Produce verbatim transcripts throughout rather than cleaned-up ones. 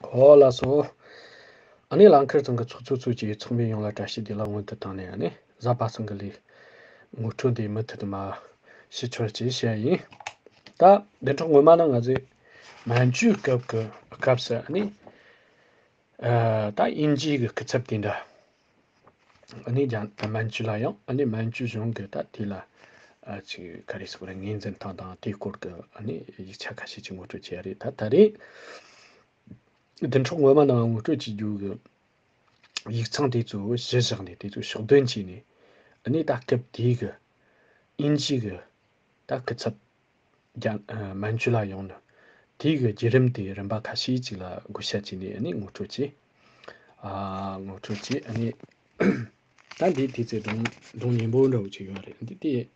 ཨོ་ལགས་སོ། ཨ་ནི་ལང་ཁར་ཚང་གི་ཚོགས་གཙོ་ཚོས་ཀྱི་ཚོགས་མི་ཡོངས་ལ་བཀྲ་ཤིས་བདེ་ལེགས་སྔོན་དུ་བཏང་ནས། ཨ་ནི་གཟའ་པ་སངས་གི་ལས་ངོ་སྤྲོད་འདི་མུ་མཐུད་དུ་མ་ཞུ་ཆོག་ཅེས་བཤད་ཡིན། ད་བདུན་ཕྲག་སྔོན་མ་ན་ང་ཚོས་མན་ཇུའི་སྐབས་ཀྱི་སྐབས་སུ། ཨ་ནི་ཨ་ད་དབྱིན་ཇིའི་གི་སྐུ་ཚབ་དེ་འདྲ། ཨ་ནི་རྒྱ་མན་ཇུ་ལ་ཡང་། ཨ་ནི་མན་ཇུ་གཞུང་གི་ད་དེ་ལ་ཨ་ཅིག་ག་རེ་ཟེར་དགོས་རེད། ངོས་འཛིན་སྟངས་དང་དེའི་སྐོར་གྱི་ཨ་ནི་ཡིག་ཆ་ཁ་ཤས་ཅིག་ངོ་སྤྲོད་བྱས་རེད། ད་ད་རེས་བདུན་ཕྲག་སྔོན་མ་ནང་ངོ་སྤྲོད་བྱེད་རྒྱུ་གི་ཡིག་ཚང་དེ་ཚོ་གཞི་བཞག་ནས། དེ་ཚོ་ཕྱོགས་སྡོམ་བྱས་ནས། ཨ་ནི་ད་སྐབས་དེའི་གི་དབྱིན་ཇི་གི་ད་སྐུ་ཚབ་རྒྱ་ཨ་མན་ཇུ་ལ་ཡོང་ནི་དེའི་གི་བརྒྱུད་རིམ་དེ་རིམ་པ་ཁ་ཤས་ཅིག་ལ་བགོ་བཤའ་བྱས་ནས། ཨ་ནི་ངོ་སྤྲོད་བྱས། ཨ་ངོ་སྤྲོད་བྱས། ཨ་ནི་ད་འདི་དུས་ཚོད་གྲངས་གྲངས་ཉིན་པོ་འདྲ་བོ་ཅིག་ཡོད་རེད། འདི་དེ་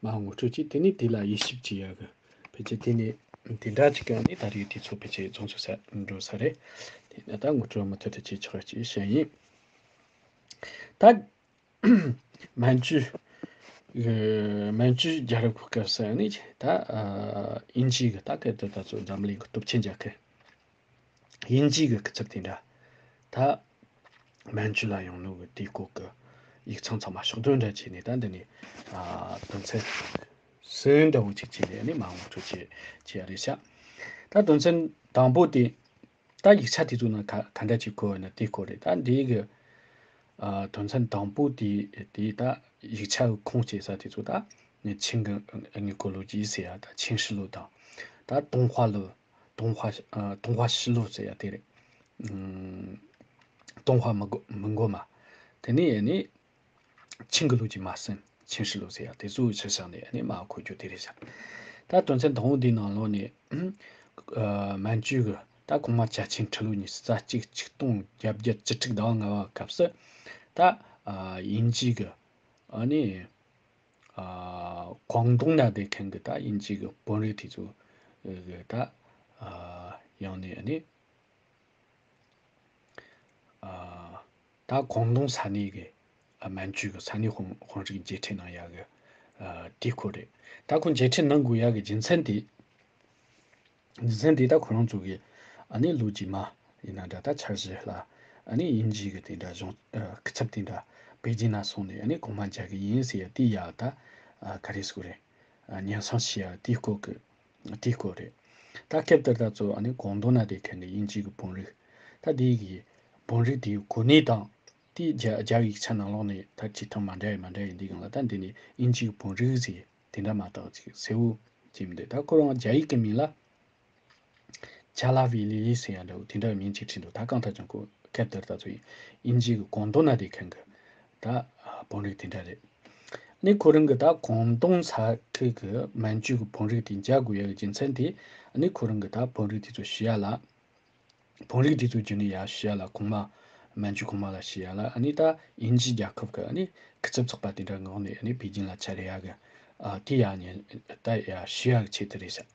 མར་ངོ་སྤྲོད་བྱས། དེ་ནས་དེ་ལ་དབྱེ་ཞིབ་བྱེད་ཡག་གི་ཕལ་ཆེར་དེ་ནས་དེ་འདྲ་ཅིག་གི། ཨ་ནི་ད་རེས་དུས་ཚོད་ཕལ་ཆེར་རྫོགས་ཚར་འགྲོ་ས་རེད། དེ་ནས་ད་ངོ་སྤྲོད་མུ་མཐུད་དུ་བྱེད་ཆོག་ཅེས་བཤད་ཡིན། ད་མན་ཇུ་མན་ཇུ་རྒྱལ་རབས་ཀྱི་སྐབས་སུ། ཨ་ནི་ད་ཨ་དབྱིན་ཇི་གི་ད་སྐབས་དེ་ད་ཚོ་འཛམ་གླིང་གི་སྟོབས་ཆེན་རྒྱལ་ཁབ། དབྱིན་ཇི་གི་སྐུ་ཚབ་དེ་འདྲ་ད་མན་ཇུ་ལ་ཡོང་ནོ་གི་དེའི་སྐོར་གི་ཡིག་ཚང་ཚང་མ་ཕྱོགས་སྡོམ་འདྲ་བྱས་ནས། ད་འདི་ནས་ཨ་དོན་ཚན་གསུམ་འདྲ་བོ་ཅིག་བྱས་ནས། ཨ་ནི་མར་ངོ་སྤྲོད་བྱས་བྱས་ཡ་རེད་ཤག་ད་དོན་ཚན་དང་པོ་དེ། ད་ཡིག་ཆ་དེ་ཚོ་ནང་ག་ག་འདྲ་ཅིག་བཀོད་ཡོད་ན་དེའི་སྐོར་རེད། ད་འདིའི་གི་ཨ་དོན་ཚན་དང་པོ་དེ་དེ་ད་ཡིག་ཆ་གི་ཁུངས་སྐྱེལ་ས་དེ་ཚོ། ད་ནི་ཆིང་གི་དངོས་པོ་ལོ་རྒྱུས་ཟེར་ཡ། ད་ཆིང་ཧྲི་ལོ་དང་། ད་东华ལོ། 东华ཨ་东华西路ཟེར་ཡ་དེ་རེད། ཨམ། 东华མི་མགོ་མི་མགོ་མ། དེ་ནས་ཨ་ནི་ཆིང་གི་ལོ་རྒྱུས་མ་ཟིན། ཆིང་ཧྲི་ལོ་ཟེར་ཡ་དེ་ཚོ་ཕྱི་བཞག་ནས། ཨ་ནི་མར་འཁོད་རྒྱུ་དེ་རེད་ཤག་ད་དོན་ཚན་དང་པོ་འདིའི་ནང་ལོགས་ནས། ཨ་མན་ཇུ་གི་ད་གོང་མ་ཅ་ཆིང་ཁྲི་ལོ་ཉི་ཤུ་རྩ་གཅིག་ཆིག་སྟོང་བརྒྱད་བརྒྱ་བཅུ་དྲུག་ཟླ་བ་ལྔ་པ་སྐབས་སུ། ད་ཨ་དབྱིན་ཇི་གི་ཨ་ནི་ཨ་ཀོང་ཏུང་ན་བསྡད་མཁན་གི་ད་དབྱིན་ཇི་གི་དཔོན་རིགས་དེ་ཚོ་གི་ད་ཨ་ཡོང་ནས། ཨ་ནི་ཨ་ད་ཀོང་ཏུང་ས་གནས་ཀྱི་ཨ་མན་ཇུ་གི་ས་གནས་དཔོན་དཔོན་རིགས་མཇལ་འཕྲད་གནང་ཡག་གི་ཨ་དེའི་སྐོར་རེད། ད་ཁོ་མཇལ་འཕྲད་གནང་དགོས་ཡག་གི་རྒྱུ་མཚན་དེ། རྒྱུ་མཚན་དེ་ད་ཁོ་རང་ཚོ་གི་ཨ་ནི་ལོ་རྗེས་མ་ཡིན་ན་འདྲ། ད་འཆར་གཞི་ལ་ཨ་ནི་དབྱིན་ཇི་གི་དེ་འདྲ་གཞུང་ཨ་སྐུ་ཚབ་དེ་འདྲ་པེ་ཅིན་ན་སོང་ནས། ཨ་ནི་གོང་མ་མཇལ་གི་ཡིན་ཟེར་ཡ་དེ་ཡ། ད་ཨ་ག་རེ་ཟེར་དགོས་རེད། ཨ་སྙན་སེང་ཞུ་ཡ་དེའི་སྐོར་གི་དེའི་སྐོར་རེད། ད་སྐབས་དེར་ད་ཚོ་ཨ་ནི་ཀོང་ཏུང་ན་བསྡད་མཁན་གྱི་དབྱིན་ཇི་གི་དཔོན་རིགས། ད་དེ་གི་དཔོན་རིགས་དེའི་གོ་གནས་དང་། དེའི་རྒྱ་རྒྱ་ཡིག་ཆ་ནང་ལོགས་ནས་ད་བྱེད་སྟངས་མ་འདྲ་ཡི་མ་འདྲ་ཡི་འདི་སྒང་ལ། ད་འདི་ནི་དབྱིན་ཇི་གི་དཔོན་རིགས་ཟེར་དེ་འདྲ་མ་གཏོགས་ཅིག་གསལ་བོ་ཅིག་མི་འདུག་ད་ཁོ་རང་རྒྱ་ཡིག་གི་མིང་ལ་ཇཱ་ལ་བི་ལི་ལི་ཟེར་ཡ་འདྲ་བོ་དེ་འདྲ་བའི་མིང་ཅིག་བྲིས་འདུག་ད་གང་ལྟར་ཀྱང་ཁོ་སྐབས་དེར་ད་ཚོ་དབྱིན་ཇི་གི་ཀོང་ཏུང་ན་བསྡད་མཁན་གྱི་ད་དཔོན་རིགས་དེ་འདྲ་རེད། ནི་ཁོ་རང་གི་ད་ཀོང་ཏུང་ས་ཁུལ་གྱི་མན་ཇུ་གི་དཔོན་རིགས་དེ་མཇལ་དགོས་ཡ་གི་རྒྱུ་མཚན་དེ། ནི་ཁོ་རང་གི་ད་དཔོན་རིགས་དེ་ཚོ་ཞུ་ཡ་ལ། དཔོན་རིགས་དེ་ཚོ་བརྒྱུད་ནས་ཡར་ཞུ་ཡ་ལ། གོང་མ་མན་ཇུ་གོང་མ་ལ་ཞུ་ཡ་ལ། ཨ་ནི་ད་དབྱིན་ཇི་རྒྱལ་ཁབ་ཀྱི་ཨ་ནི་སྐུ་ཚབ་ཚོགས་པ་དེ་འདྲ་ངོས་ནས་ཨ་ནི་པེ་ཅིན་ལ་བཅར་ཡ་གི་ཨ་དེ་ཡ་ནི་ད་ཡར་ཞུ་ཡ་གི་ཆེད་དུ་རེད་ཤག་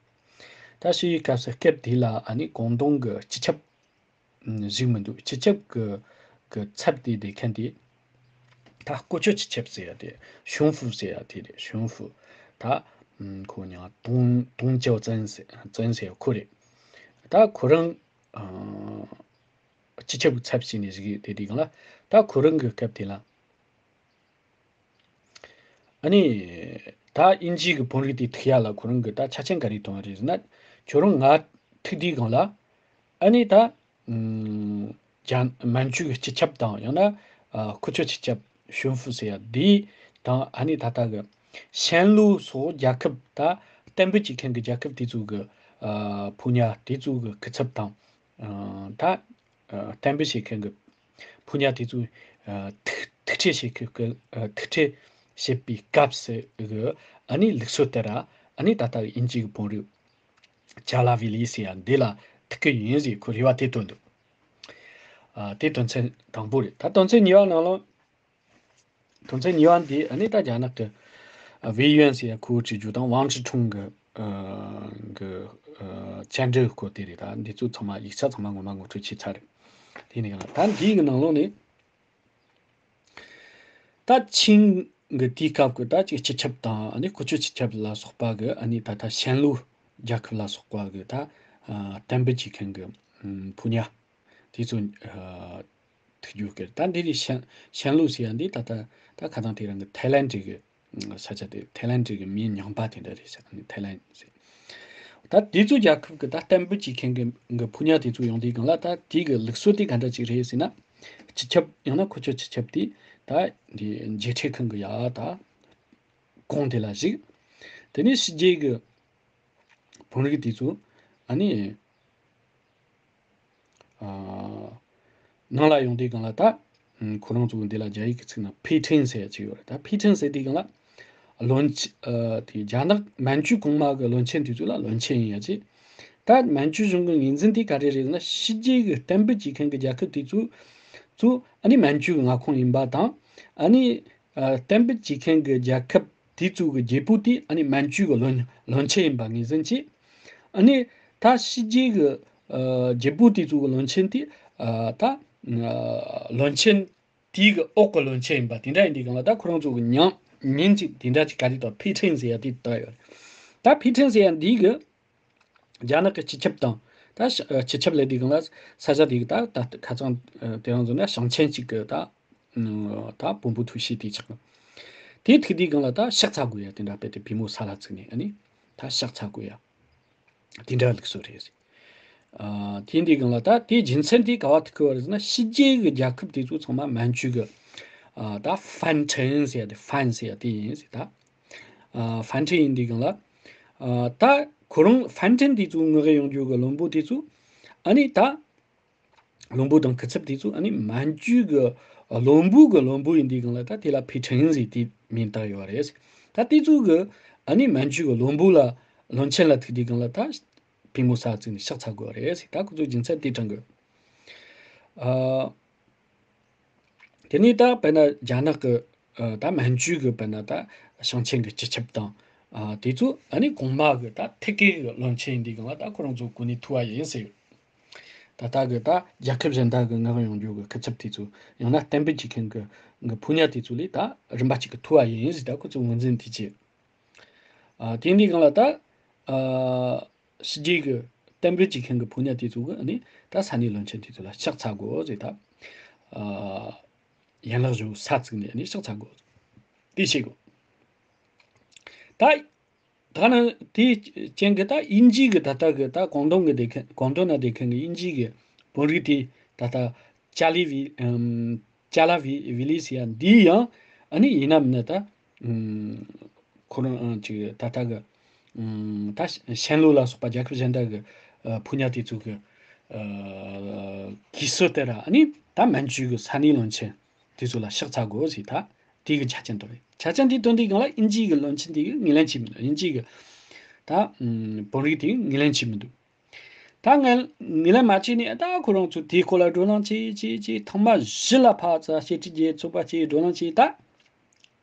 ད་ཞུ་ཡི་སྐབས་སུ་སྐབས་དེ་ལ་ཨ་ནི་ཀོང་ཏུང་གི་སྤྱི་ཁྱབ་ཞིག་མི་འདུག་སྤྱི་ཁྱབ་ཀྱི་གི་ཚབ་དེ་བསྡད་མཁན་དེ། ད་ཀུ་ཅོ་སྤྱི་ཁྱབ་ཟེར་ཡ་དེ། ཞུན་ཧྥུ་ཟེར་ཡ་དེ་རེད། ཞུན་ཧྥུ། ད་ཁོ་མྱིང་ཏུང་ཏུང་ཅའོ་ཙན་ཟེར་ཙན་ཟེར་ཡ་ཁོ་རེད། ད་ཁོ་རང་ཨ་སྤྱི་ཁྱབ་ཀྱི་ཚབ་བྱས་ནས་ཞུ་གི་དེ་དེ་སྒང་ལ། ད་ཁོ་རང་གི་སྐབས་དེ་ལ། ཨ་ནི་ད་དབྱིན་ཇི་གི་དཔོན་རིགས་དེ་ཐུག་ཡ་ལ་ཁོ་རང་གིས་ད་ཆ་རྐྱེན་ག་རེ་བཏོན་པ་རེད་ཟེར་ན། ཁྱོད་རང་ང་ཐུག་དུས་སྒང་ལ། ཨ་ནི་ད་ཨུམ་རྒྱ་མན་ཇུ་གི་སྤྱི་ཁྱབ་དང་། ཡང་ན་ཨ་ཀུ་ཅོ་སྤྱི་ཁྱབ་ཞུན་ཧྥུ་ཟེར་ཡ་དེ་དང་། ཨ་ནི་ད་ལྟ་གི་ཤན་ལུའུ་སོགས་རྒྱལ་ཁབ་ད་གཏན་འབེབས་བྱེད་མཁན་གྱི་རྒྱལ་ཁབ་དེ་ཚོ་གི་ཨ་ཕོ་ཉ་དེ་ཚོ་གི་སྐུ་ཚབ་དང་། ཨ་ད་ཨ་གཏན་འབེབས་བྱེད་མཁན་གྱི་ཕོ་ཉ་དེ་ཚོས་ཨ་ཐུག་ཐུག་འཕྲད་བྱེད་མཁན་གྱི་ཨ་ཐུག་འཕྲད་བྱེད་པའི་སྐབས་སུ་གི་ཨ་ནི་ལུགས་སྲོལ་ལྟར། ཨ་ནི་ད་ལྟ་དབྱིན་ཇི་གི་དཔོན་རིགས་ཇཱ་ལ་བི་ལི་ཟེར་ཡ་འདི་ལ་ཐུག་གི་ཡིན་ཟེར་ཁོ་རེ་བ་དེ་བཏོན་འདུག་ཨ་དེ་དོན་ཚན་དང་པོ་རེད། ད་དོན་ཚན་གཉིས་པ་ནང་ལོགས། དོན་ཚན་གཉིས་པ་འདི་ཨ་ནི་ད་རྒྱ་ནག་གི་ཨ་ཝེ་ཡོན་ཟེར་ཡ་ཁོ་བོ་བྲིས་རྒྱུ་དང་། ཝང་ཁྲི་ཁྲུང་གི་ཨ་གི་ཨ་བཅར་འདྲི་སྐོར་དེ་རེད། ད་འདི་ཚོ་ཚང་མ་ཡིག་ཆ་ཚང་མ་ངོ་མ་ངོ་སྤྲོད་བྱས་ཚར་རེད། དེ་ནས་ཡང་ད་འདི་གི་ནང་ལོགས་ནས། ད་ཆིང་གི་དེའི་སྐབས་ཀྱི་ད་ཅིག་སྤྱི་ཁྱབ་དང་། ཨ་ནི་ཀུ་ཅོ་སྤྱི་ཁྱབ་ལ་སོགས་པ་གི། ཨ་ནི་ད་ལྟ་ཤན་ལུའུ་རྒྱལ་ཁབ་ལ་སོགས་པ་གི་ད་ཨ་གཏན་འབེབས་བྱེད་མཁན་གི་ ཕུ་ཉ་དེ་ཚོ་ཐུག་རྒྱུ་སྐད། ད་འདི་ནི་ཤན་ཤན་ལུའུ་ཟེར་ཡ་འདི་ད་ལྟ་ད་ཁ་སང་དེ་རིང་གི་ཐའི་ལན་གྱི་ས་ཆ་དེ། ཐའི་ལན་གྱི་མིའི་ཉམས་པ་དེ་འདྲ་རེད་ཟེར། ཐའི་ལན་ཟེར། ད་དེ་ཚོ་རྒྱལ་ཁབ་ཀྱི་ད་གཏན་འབེབས་བྱེད་མཁན་གྱི་གི་ཕུ་ཉ་དེ་ཚོ་ཡོང་དུས་སྒང་ལ། ད་དེ་གི་ལུགས་སྲོལ་དེ་ག་འདྲ་ཅིག་རེད་ཟེར་ན། སྤྱི་ཁྱབ་ཡང་ན་ཁོ་ཚོའི་སྤྱི་ཁྱབ་དེ་ད་འདི་མཇལ་འཕྲད་ཁང་གི་ཡ་ད་གོང་དེ་ལ་བཞུགས། དེ་ནས་ཕྱི་རྒྱལ་གྱི་བོད་རིགས་དེ་ཚོ་ཨ་ནི་ཨ་ནང་ལ་ཡོང་དུས་སྒང་ལ། ད་ཁོ་རང་ཚོ་འདི་ལ་རྒྱ་ཡིག་གི་ཚིག་ནང་ཕེ་ཁྲེན་ཟེར་ཡ་ཅིག་ཡོད་རེད། ད་ཕེ་ཁྲེན་ཟེར་དུས་སྒང་ལ་བློན་ཆེན། ཨ་དེ་རྒྱ་ནག་མན་ཇུ་གོང་མ་གི་བློན་ཆེན་དེ་ཚོ་ལ་བློན་ཆེན་ཡིན་ཡ་ཅིག་ད་མན་ཇུ་གཞུང་གི་ངོས་འཛིན་དེ་ག་རེ་རེད་ཟེར་ན། ཕྱི་རྒྱལ་གྱི་གཏན་འབེབས་བྱེད་མཁན་གྱི་རྒྱལ་ཁབ་དེ་ཚོ་ཚོ་ཨ་ནི་མན་ཇུ་གི་མངའ་ཁོངས་ཡིན་པ་དང་། ཨ་ནི་ཨ་གཏན་འབེབས་བྱེད་མཁན་གྱི་རྒྱལ་ཁབ་དེ་ཚོ་གི་རྒྱལ་པོ་དེ་ཨ་ནི་མན་ཇུ་གི་བློན་བློན་ཆེན་ཡིན་པ་ངོས་འཛིན་བྱས། ཨ་ནི་ད་ཕྱི་རྒྱལ་གྱི་ཨ་རྒྱལ་པོ་དེ་ཚོ་གི་བློན་ཆེན་དེ་ཨ་ད་ཨ་བློན་ཆེན་དེའི་གི་འོག་གི་བློན་ཆེན་ཡིན་པ་དེ་འདྲ་ཡིན་དུས་སྒང་ལ། ད་ཁོ་རང་ཚོ་གི་མྱིང་མིང་ཅིག་དེ་འདྲ་ཅིག་ག་རེ་བཏགས། ཕེ་ཁྲེན་ཟེར་ཡ་དེ་བཏགས་ཡོད་རེད། ད་ཕེ་ཁྲེན་ཟེར་ཡ་འདི་གི་རྒྱ་ནག་གི་སྤྱི་ཁྱབ་དང་། ད་ཤ་ཨ་སྤྱི་ཁྱབ་ལབ་དུས་སྒང་ལ་ས་ཆ་དེ་གི་ད་ད་ཁ་སང་ཨ་དེ་རིང་ཚོ་ན་ཞིང་ཆེན་གཅིག་གི་ད་ཨ་ད་བོན་པོ་ཐུའུ་ཤི་དེ་ཆགས། དེ་ཐུག་དུས་སྒང་ལ་ད་ཕྱག་འཚལ་དགོས་ཡ་དེ་འདྲ། དཔེ་དེ་པུས་མོ་ས་ལ་བཙུགས་ནས་ཨ་ནི་ད་ཕྱག་འཚལ་དགོས་ཡ་དེ་འདྲ་ལུགས་སྲོལ་རེད། ཨ་དེ་འདི་སྒང་ལ་ད་དེའི་རྒྱུ་མཚན་དེ་ག་བ་ཐུག་གི་ཡོད་རེད་ཟེར་ན། ཕྱི་རྒྱལ་གྱི་རྒྱལ་ཁབ་དེ་ཚོ་ཚང་མ་མན་ཇུ་གི་ཨ་ད་ཧྥན་ཁྲེན་ཟེར་ཡ་དེ། ཧྥན་ཟེར་ཡ་དེ་ཡིན་ཟེར། ད་ཨ་ཧྥན་ཁྲེན་ཡིན་དུས་སྒང་ལ། ཨ་ད་ཁོ་རང་ཧྥན་ཁྲེན་དེ་ཚོ་མངགས་ཡོང་རྒྱུ་གི་བློན་པོ་དེ་ཚོ་ཨ་ནི་ད་བློན་པོ་དང་སྐུ་ཚབ་དེ་ཚོ་ཨ་ནི་མན་ཇུ་གི་བློན་པོ་གི་བློན་པོ་ཡིན་དུས་སྒང་ལ། ད་དེ་ལ་ཕེ་ཁྲེན་ཟེར་དེ་མིང་བཏགས་ཡོད་རེད། ད་དེ་ཚོ་གི་ཨ་ནི་མན་ཇུ་གི་བློན་པོ་ལ་བློན་ཆེན་ལ་ཐུག་དུས་སྒང་ལ་ད་པུས་མོ་ས་བཙུགས་ནས་ཕྱག་འཚལ་དགོས་རེད་ཟེར། ད་ཁོ་ཚོས་རྒྱུ་མཚན་དེ་དྲངས་གི། ཨ་དེ་ནས་ད་དཔེར་ན་རྒྱ་ནག་གི་ཨ་ད་མན་ཇུ་གི་དཔེར་ན་ད་ཞིང་ཆེན་གྱི་སྤྱི་ཁྱབ་དང་། ཨ་དེ་ཚོ་ཨ་ནི་གོང་མ་གི་ད་ཐད་ཀའི་གི་བློན་ཆེན་ཡིན་དུས་སྒང་ལ། ད་ཁོ་རང་ཚོ་གོ་གནས་ཐོབ་པ་ཡིན་ཟེར། ད་ལྟ་གི་ད་རྒྱལ་ཁབ་གཞན་དག་གི་མངགས་ཡོང་རྒྱུ་གི་སྐུ་ཚབ་དེ་ཚོ། ཡང་ན་གཏན་འབེབས་བྱེད་མཁན་གི་གི་ཕོ་ཉ་དེ་ཚོ་ལས་ད་རིམ་པ་གཅིག་གི་མཐོ་བ་ཡིན་ཟེར། ད་ཁོ་ཚོ་ངོས་འཛིན་དེ་བྱས། ཨ་དེ་འདི་སྒང་ལ་ད་ཨ་ཕྱི་རྒྱལ་གི་གཏན་འབེབས་བྱེད་མཁན་གི་ཕོ་ཉ་དེ་ཚོ་གི་ཨ་ནི་ད་ས་གནས་བློན་ཆེན་དེ་ཚོ་ལ་ཕྱག་འཚལ་དགོས་ཟེར། ད་ཨ་ཡན་ལག་བཞི་པོ་ས་བཙུགས་ནས་ཨ་ནི་ཕྱག་འཚལ་དགོས། དེ་བྱེད་དགོས། ད་ད་ནི་དེའི་རྐྱེན་གྱིས་ད་དབྱིན་ཇི་གི་ད་ལྟ་གི་ད་ཀོང་ཏུང་གི་བསྡད་མཁན། ཀོང་ཏུང་ན་བསྡད་མཁན་གི་དབྱིན་ཇི་གི་བོད་རིགས་དེ་ད་ལྟ་ཅཱ་ལི་ཝི་ཨམ་ཅཱ་ལ་ཝི་ཝི་ལི་ཟེར་ཡ་འདི་ཡང་ཨ་ནི་ཡིན་ན་མིན་ན་ད་ཨམ་ཁོ་རང་ཨ་ཅིག་ད་ལྟ་གི་ཨམ་ད་ཤན་ལུའུ་ལ་སོགས་པ་རྒྱལ་ཁབ་གཞན་དག་གི་ཨ་ཕོ་ཉ་དེ་ཚོ་གི་ཨ་གུས་སྲོལ་ལྟར་ཨ་ནི་ད་མན་ཇུ་གི་ས་གནས་བློན་ཆེན་དེ་ཚོ་ལ་ཕྱག་འཚལ་དགོས་ཟེར། ད་དེ་གི་ཆ་རྐྱེན་དེ་རེད། ཆ་རྐྱེན་དེ་བཏོན་དུས་སྒང་ལ་དབྱིན་ཇི་གི་བློན་ཆེན་དེ་གིས་ངོས་ལེན་བྱས་མི་འདུག་དབྱིན་ཇི་གི་ད་ཨམ་བོད་རིགས་དེ་གིས་ངོས་ལེན་བྱས་མི་འདུག་ད་ངོས་ངོས་ལེན་མ་བྱས་ནས་ད་ཁོ་རང་ཚོས་དེའི་སྐོར་ལ་བགྲོ་གླེང་བྱས་བྱས་བྱས། ཐེངས་མ་བཞི་ལ་ཕར་ཚུར་ཕྱི་དྲིལ་རྒྱལ་ཚོགས་པ་བཅས་བགྲོ་གླེང་བྱས། ད་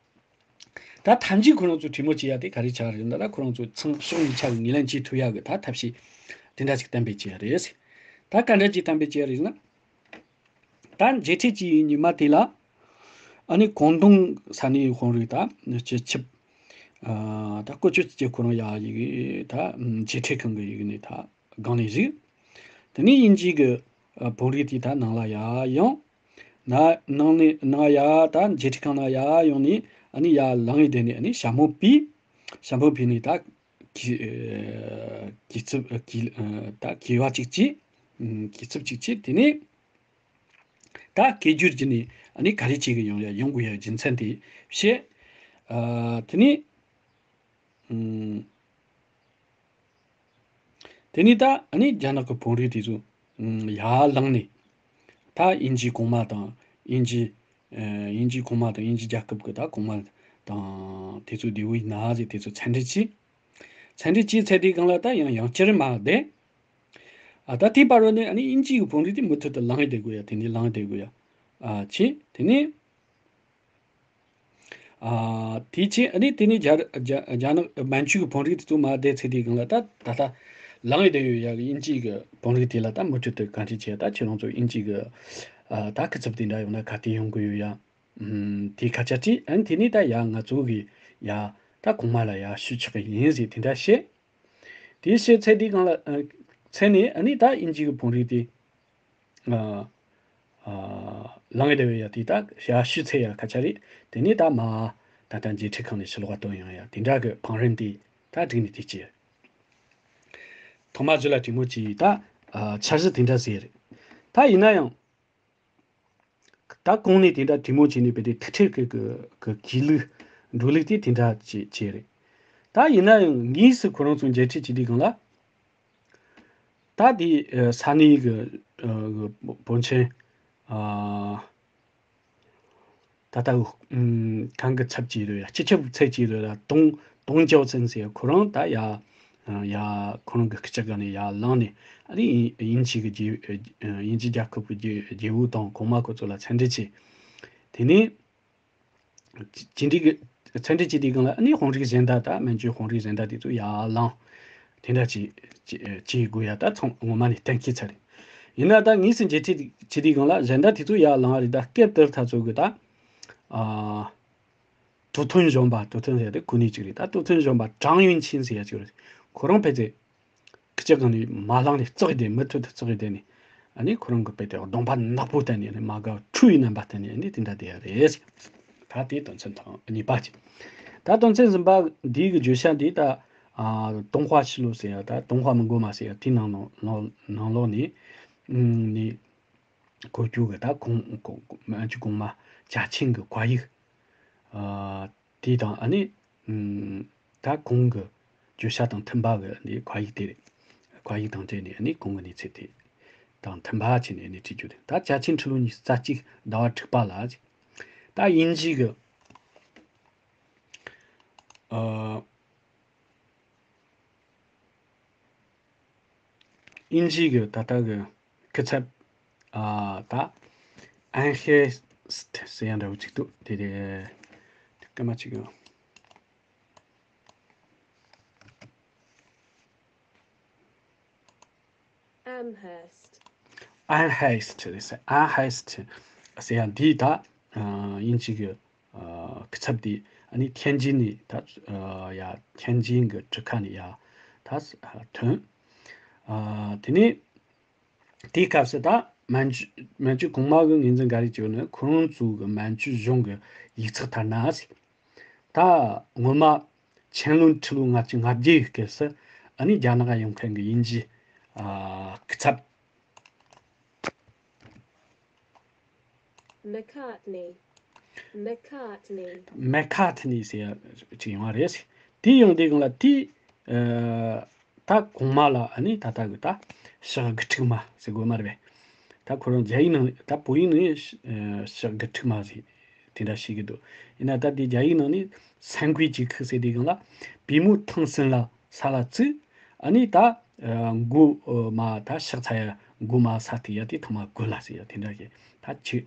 ད་ཐམས་ཅད་ཁོ་རང་ཚོས་གྲོས་མོལ་བྱེད་ཡ་དེ་ག་རེ་ཆགས་རེད་ཟེར་ན། ད་ཁོ་རང་ཚོ་ཚང་ཕྱོགས་གཉིས་ཆ་གི་ངོས་ལེན་བྱེད་ཐུབ་ཡ་གི་ད་ཐབས་ཤེས་དེ་འདྲ་ཞིག་གཏན་འབེབས་བྱས་ཡ་རེད། ད་ག་འདྲ་ཅིག་གཏན་འབེབས་བྱས་ཡ་རེད་ཟེར་ན། ད་མཇལ་འཕྲད་བྱས་ཡི་ཉི་མ་དེ་ལ་ཨ་ནི་ཀོང་ཏུང་ས་གནས་དཔོན་རིགས་ད་སྤྱི་ཁྱབ་ཨ་ད་ཀོ་ཅོ་ཙི་ཅེ་ཁོ་རང་ཡར་ཡི་གེ་ད་མཇལ་འཕྲད་ཁང་གི་ཡི་གེ་ནས་ད་སྒང་ནས་བཞུགས། དེ་ནས་དབྱིན་ཇི་གི་ཨ་བོད་རིགས་དེ་ད་ནང་ལ་ཡར་ཡོང་། ན་ནང་ནས་ནང་ཡར་ད་མཇལ་འཕྲད་ཁང་ནང་ཡར་ཡོང་ནས་ཨ་ནི་ཡར་ལངས་ཡི་དེ་ནས་ཨ་ནི་ཞྭ་མོ་ཕུད། ཞྭ་མོ་ཕུད་ནས་ད་གུས་ཨ་གུས་ཚུབ་ཨ་གུས་ཨ་ད་གུས་པ་ཅིག་བྱས། ཨ་གུས་ཚུབ་ཅིག་བྱས། དེ་ནས་ད་སྐད་སྒྱུར་བྱས་ནས་ཨ་ནི་ག་རེ་བྱེད་གི་ཡོང་ཡ་ཡོང་དགོས་ཡ་རྒྱུ་མཚན་དེ་བཤད། ཨ་དེ་ནས་ཨམ་དེ་ནས་ད་ཨ་ནི་རྒྱ་ནག་གི་བོད་རིགས་དེ་ཚོ་ཨམ་ཡར་ལངས་ནས་ད་དབྱིན་ཇིའི་གོང་མ་དང་། དབྱིན་ཇི་ཨ་དབྱིན་ཇིའི་གོང་མ་དང་། དབྱིན་ཇི་རྒྱལ་ཁབ་ཀྱི་ད་གོང་མ་དང་དེ་ཚོ་བདེ་པོ་ཡིན་ན་ཟེར། དེ་ཚོ་འཚམས་འདྲི་བྱས། འཚམས་འདྲི་བྱས་ཚར་དུས་སྒང་ལ་ད་ཡང་ཡང་བསྐྱར་མར་བསྡད། ཨ་ད་དེའི་བར་དུ་ནས་ཨ་ནི་དབྱིན་ཇི་གི་བོད་རིགས་དེ་མུ་མཐུད་དུ་ལངས་བསྡད་དགོས་ཡ། དེ་ནས་ལངས་བསྡད་དགོས་ཡ། ཨ་བྱས། དེ་ནས་ཨ་དེ་བྱས་ཨ་ནི་དེ་ནས་རྒྱ་རྒྱ་རྒྱ་ནག་མན་ཇུ་གི་བོད་རིགས་དེ་ཚོ་མར་བསྡད་ཚར་དུས་སྒང་ལ། ད་ད་ལྟ་ལངས་བསྡད་ཡོད་ཡ་གི་དབྱིན་ཇི་གི་བོད་རིགས་དེ་ལ་ད་མུ་མཐུད་དུ་བཀའ་འདྲི་བྱས། ད་ཁྱེད་རང་ཚོ་དབྱིན་ཇི་གི་ཨ་ད་སྐུ་ཚབ་དེ་འདྲ་ཡོང་ན་ག་དུས་ཡོང་གི་ཡོད་ཡ། ཨུམ་དེ་སྐད་ཆ་དྲིས། ཨ་ནི་དེ་ནས་ད་ཡ་ང་ཚོ་གི་ཡ་ད་གོང་མ་ལ་ཡ་ཞུ་ཆོག་གི་ཡིན་ཟེར་དེ་འདྲ་བཤད། དེ་བཤད་ཚར་དུས་སྒང་ལ་ཨ་ ཚེ་ནས་ཨ་ནི་ད་དབྱིན་ཇི་གི་བོད་རིགས་དེ། ཨ། ཨ། ལང་གི་བསྡད་ཡོད་ཡ་དེ་ད་ཞག་བཞི་ཚེ་ཡ་ཁ་ཆ་རེད། དེ་ནས་ད་མ་ད་ལྟ་མཇལ་འཕྲད་ཁང་ནས་ཕྱི་ལོགས་བཏོན་ཡོང་ཡ་དེ་འདྲ་གི་བང་རིམ་དེ་ད་བསྒྲིགས་ནས་དེ་བྱས། ཐོག་མར་ཇི་ལ་དྲི་མོ་བྱས་ད། ཨ། འཆར་གཞི་དེ་འདྲ་ཟེར་རེད། ད་ཡིན་ན་ཡང་། ད་གོང་ནས་དེ་འདྲ་དྲི་མོ་བྱས་ནས་བས་ཏེ་ཐུག་འཕྲད་ཀྱི་གི་གི་གུས་ལུགས་འགྲོ་ལུགས་དེ་དེ་འདྲ་བྱས་བྱས་རེད། ད་ཡིན་ན་ཡང་དངོས་སུ་ཁོ་རང་ཚོ་མཇལ་འཕྲད་བྱེད་དུས་སྒང་ལ། ད་དེ་ས་གནས་ཀྱི་བོན་ཆེན། ད་ལྟ་གང་གི་ཚབ་ཀྱིས་རེད་ཡ། སྤྱི་ཁྱབ་ཚབ་ཀྱིས་རེད་ཡ། ཏུང་ཏུང་ཅའོ་ཙེན་ཟེར་ཁོ་རང་ད་ཡ། ཡ། ཁོ་རང་གི་སྐུ་ཕྱྭ་ག་ནས་ཡར་ལངས་ནས་ཨ་ནི་དབྱིན་ཇི་གི་རྒྱལ། དབྱིན་ཇི་རྒྱལ་ཁབ་ཀྱི་རྒྱལ་པོ་དང་གོང་མ་ཁོ་ཚོ་ལ་མཚན་འདྲི་བྱས། དེ་ནས། ཅི་འདྲི་གི་མཚན་འདྲི་བྱེད་དུས་སྒང་ལ་ཨ་ནི་དཔོན་རིགས་གཞན་དག་ད་མན་ཇུའི་དཔོན་རིགས་གཞན་དག་དེ་ཚོ་ཡར་ལངས། དེ་འདྲ་བྱེད་བྱེད་བྱེད་དགོས་ཡ་ད་ཚང་ངོ་མ་ནས་གཏན་འཁེལ་ཚར་རེད། ཡིན་ན་ད་དངོས་སུ་མཇལ་འཕྲད་བྱེད་དུས་སྒང་ལ་གཞན་དག་དེ་ཚོ་ཡར་ལངས་རེད། ད་སྐབས་དེར་ད་ཚོ་གི་ད། ཨ། ཏུའུ་ཐུན་གཞོན་པ། ཏུའུ་ཐུན་ཟེར་ཡ་དེ་ཁོ་ནས་གཅིག་རེད། ད་ཏུའུ་ཐུན་གཞོན་པ་ཀྲང་ཡུན་ཆིན་ཟེར་ཡ་གཅིག་རེད། ཁོ་རང་ཕལ་ཆེར་སྐུ་ཕྱྭ་ག་ནས་མར་ལངས་ནས་ཙོག་གེ་བསྡད། མུ་མཐུད་དུ་ཙོག་གེ་བསྡད་ནས་ཨ་ནི་ཁོ་རང་གི་དཔེ་དེ་གདོང་པ་ནག་པོ་བསྟན་ནས་ཨ་ནི་མ་དགའ་བ་ཁྲོ་བའི་རྣམ་པ་བསྟན་ནས་ཨ་ནི་དེ་འདྲ་བསྡད་ཡ་རེད། ད་དེ་དོན་ཚན་དང་གཉིས་པ་ཅིག་ད་དོན་ཚན་གསུམ་པ་འདི་གི་བརྗོད་བྱ་འདི་ད། ཨ། ཏུང་ཧྭ་ཤི་ལོ་ཟེར་ཡ། ད་ཏུང་ཧྭ་མི་རྒོད་མ་ཟེར་ཡ་དེའི་ནང་ནང་ནང་ལོགས་ནས་ནས། གོ་རྒྱུ་གི་ད་གོང་གོང་མན་ཇུ་གོང་མ་ཅཱ་ཆིང་གི་བཀའ་ཡིག་ཨ། དེ་དང་ཨ་ནི། ཨམ། ད་གོང་གི་བརྗོད་བྱ་དང་མཐུན་པ་གི་འདི་བཀའ་ཡིག་དེ་རེད། བཀའ་ཡིག་དང་འབྲེལ་ནས་ཨ་ནི་གོང་གི་གནས་ཚུལ་དེ་དང་མཐུན་པ་བྱས་ནས་ཨ་ནི་བྲིས་རྒྱུ་རེད། ད་ཅཱ་ཆིང་ཁྲི་ལོ་ཉི་ཤུ་རྩ་གཅིག་ཟླ་བ་དྲུག་པ་ལ། ད་དབྱིན་ཇི་གི་ཨ། དབྱིན་ཇི་གི་ད་ལྟ་གི་སྐུ་ཚབ། ཨ། ད་ཨན་ཧེ་སི་ཊི་ཟེར་ཡ་འདྲ་བོ་ཅིག་འདུག་དེ་རེད། སྐར་མ་གཅིག་ཡོང་། Amherst. Amherst རེད་ཟེར། Amherst ཟེར་ཡ་འདི་ད་དབྱིན་ཇི་གི་སྐུ་ཚབ་དེ་ཨ་ནི་天津ནས་ད་ཡ་天津གི་གྲུ་ཁ་ནས་ཡ་ད་ཐོན། དེ་ནས་དེའི་སྐབས་སུ་ད་མན་ཇུ་མན་ཇུ་གོང་མ་གི་ངོས་འཛིན་ག་རེ་བྱས་ནས་ཁོ་རང་ཚོ་གི་མན་ཇུ་གཞུང་གི་ཡིག་ཚགས་ལྟར་ན། ད་སྔོན་མ་乾隆ཁྲི་ལོ་ལྔ་བཅུ་ང་བརྒྱད་ཀྱི་སྐབས་སུ་ཨ་ནི་རྒྱ་ནག་ཡོང་མཁན་གྱི་དབྱིན་ཇི་ཨ་སྐུ་ཚབ། མེ་ཁ་ཏི་ནི། མེ་ཁ་ཏི་ནི། མེ་ཁ་ཏི་ནི་ཟེར་ཡ་ཅིག་ཡོང་བ་རེད། དེ་ཡོང་དུས་སྒང་ལ་དེ་ཨ་ད་གོང་མ་ལ་ཨ་ནི་ད་ལྟ་གི་ད་ཕྱག་དགུ་ཕྲུག་མ་ཟེར་དགོས་མ་རེད་པས། ད་ཁོ་རང་རྒྱ་ཡིག་ནང་ད་བོད་ཡིག་ནང་ཕྱག་དགུ་ཕྲུག་མ་ཟེར། དེ་འདྲ་ཞིག་གི་འདུག་ཡིན་ན་ད་དེ་རྒྱ་ཡིག་ནང་ནས་三跪九叩ཟེར་དུས་སྒང་ལ་པུས་མོ་ཐེངས་གསུམ་ལ་ས་ལ་བཙུགས། ཨ་ནི་ད་མགོ་མ་ད་ཕྱག་འཚལ་ཡ་མགོ་མ་ས་ཐིག་ཡ་དེ་ཐོག་མ་དགོད་ལ་ཟེར་ཡ་དེ་འདྲ་གི་ད་ཆུ་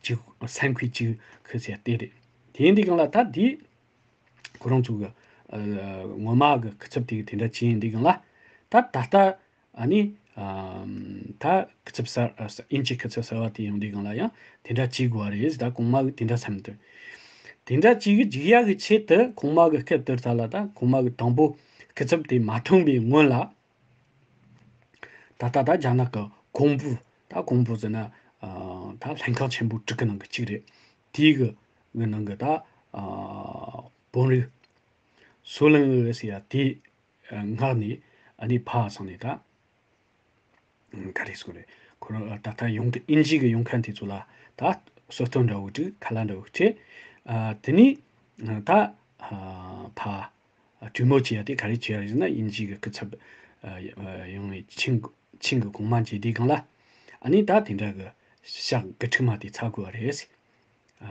ཆུ་三跪九叩ཟེར་ཡ་དེ་རེད། དེ་ཡིན་དུས་སྒང་ལ་ད་དེ་ཁོ་རང་ཚོ་གི་ངོ་མ་གི་སྐུ་ཚབ་དེ་གི་དེ་འདྲ་བྱས་ཡིན་དུས་སྒང་ལ་ད་ད་ལྟ། ཨ་ནི། ཨམ། ད་སྐུ་ཚབ་གསར་ཨ་དབྱིན་ཇི་སྐུ་ཚབ་གསར་བ་དེ་ཡོང་དུས་སྒང་ལ་ཡང་དེ་འདྲ་བྱེད་དགོས་པ་རེད། ད་གོང་མ་གིས་དེ་འདྲ་བསམ་འདུག་དེ་འདྲ་བྱེད་གི་འཇུག་ཡག་གི་ཆེད་དུ་གོང་མ་གི་སྐབས་དེར་ད་ལ་ད་གོང་མ་གི་དང་པོ་སྐུ་ཚབ་དེ་མ་ཐོན་པའི་སྔོན་ལ། ད་ལྟ་ད་རྒྱ་ནག་གི་ཀོང་པོ། ད་ཀོང་པོ་ཟེར་ན་ཨ་ད་ལྷན་ཁང་ཆེན་པོ་དྲུག་གི་ནང་གི་གཅིག་རེད། དེའི་གི་གི་ནང་གི་ད་ཨ་བོན་རིགས་སོ་ལིང་ཨེ་ཟེར་ཡ་དེ། མངགས་ནས་ཨ་ནི་ཕར་སོང་ནས་ད་ག་རེ་ཟེར་དགོས་རེད། ཁོ་རང་ད་ལྟ་ཡོང་གི་དབྱིན་ཇི་གི་ཡོང་མཁན་དེ་ཚོ་ལ་ད་གསོལ་སྟོན་འདྲ་བོ་བསྒྲིགས། ཁ་ལག་འདྲ་བོ་སྤྲད། ཨ་དེ་ནས་ད་ཕར་གྲོས་མོལ་བྱེད་ཡ་དེ་ག་རེ་བྱེད་ཡ་རེད་ཟེར་ན། དབྱིན་ཇི་གི་སྐུ་ཚབ་ཡོང་ནས་ཆིང་ཆིང་གི་གོང་མ་མཇལ་དུས་སྒང་ལ་ཨ་ནི་ད་དེ་འདྲ་གི་ཕྱག་དགུ་ཕྲུག་མ་དེ་ཚར་དགོས་པ་རེད། ཨ་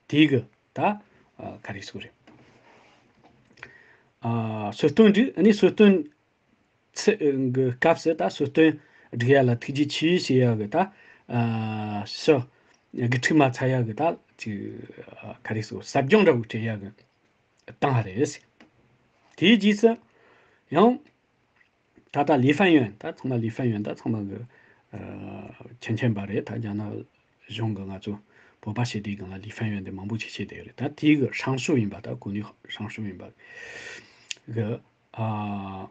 དེ་གི་ད་ག་རེ་ཟེར་དགོས་རེད། ཨ་གསོལ་སྟོན་བསྒྲིགས། ཨ་ནི་གསོལ་སྟོན་ཚེ་གི་སྐབས་སུ་ད་གསོལ་སྟོན་སྒྲིག་ཡ་ལ་ཐུགས་རྗེ་ཆེ་ཞུ་ཡ་གི་ད་ཨ་ཕྱག་དགུ་ཕྲུག་མ་ཚར་ཡ་གི་ད་ཅིག་ག་རེ་ཟེར་ཟབ་སྦྱོང་འདྲ་བོ་སྤྲད་ཡ་གི་བཏང་བ་རེད། དེའི་རྗེས་སུ་ཡང་། ད་ལྟ་ལི་ཧྥན་ཡོན། ད་ཚང་མ་ལི་ཧྥན་ཡོན་ད་ཚང་མ་གི་ཨ་མཁྱེན་མཁྱེན་པ་རེད། ད་རྒྱ་ནག་གཞུང་གི་ང་ཚོ་བོད་པ་བྱེད་དུས་སྒང་ལ་ལི་ཧྥན་ཡོན་དེ་མང་པོ་ཞིག་བྱེད་བསྡད་ཡོད་རེད། ད་དེའི་གི་ཧྲང་ཧྲུའུ་ཡིན་པ། ད་གོ་ནི་ཧྲང་ཧྲུའུ་ཡིན་པ་གི་ཨ་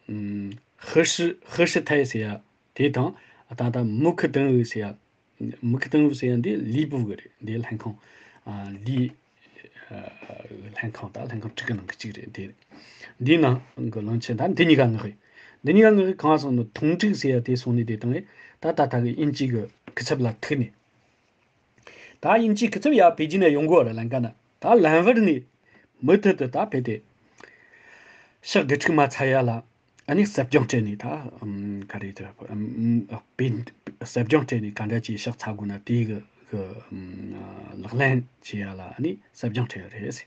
ཧི་ཧྲི་ཧི་ཧྲི་ཐའི་ཟེར་ཡ་དེ་དང་ད་ལྟ་མུ་ཁི་ཏང་ཨུ་ཟེར་ཡ། མུ་ཁི་ཏང་ཨུ་ཟེར་ཡ་འདི་ལི་པུ་གི་རེད། འདི་ལྷན་ཁང་ཨ་ལི་ཨ་ལྷན་ཁང་ད་ལྷན་ཁང་དྲུག་གི་ནང་གི་གཅིག་རེད། འདི་འདིའི་ནང་གི་བློན་ཆེན་ད་འདི་གཉིས་ཀ་མངགས་ཡོད། འདི་གཉིས་ཀ་མངགས་གི་གང་སོང་ནི་ཐུང་ཀྲིག་ཟེར་ཡ་དེ་སོང་ནི་དེ་དང་ད་ད་ལྟ་གི་དབྱིན་ཇི་གི་སྐུ་ཚབ་ལ་ཐུག་ནས། ད་དབྱིན་ཇིའི་སྐུ་ཚབ་ཡར་པེ་ཅིན་ནས་ཡོང་གོ་ར་ལན་ཀ་ན་ད་ལན་བར་ནས་མུ་མཐུད་དུ་ད་ཕེབས་ཏེ་ཕྱག་དགུ་ཁྲིག་མ་ཚར་ཡ་ལ་ཨ་ནི་གསབ་སྦྱོང་སྤྲད་ནས་ད་ཨམ་ག་རེ་ད་ཨམ་པེ་གསབ་སྦྱོང་སྤྲད་ནས་ག་འདྲ་ཅིག་ཕྱག་ཚར་དགོས་ན་དེའི་གི་གི་ཨམ་ལག་ལེན་བྱེད་ཡ་ལ་ཨ་ནི་གསབ་སྦྱོང་སྤྲད་ཡ་རེད།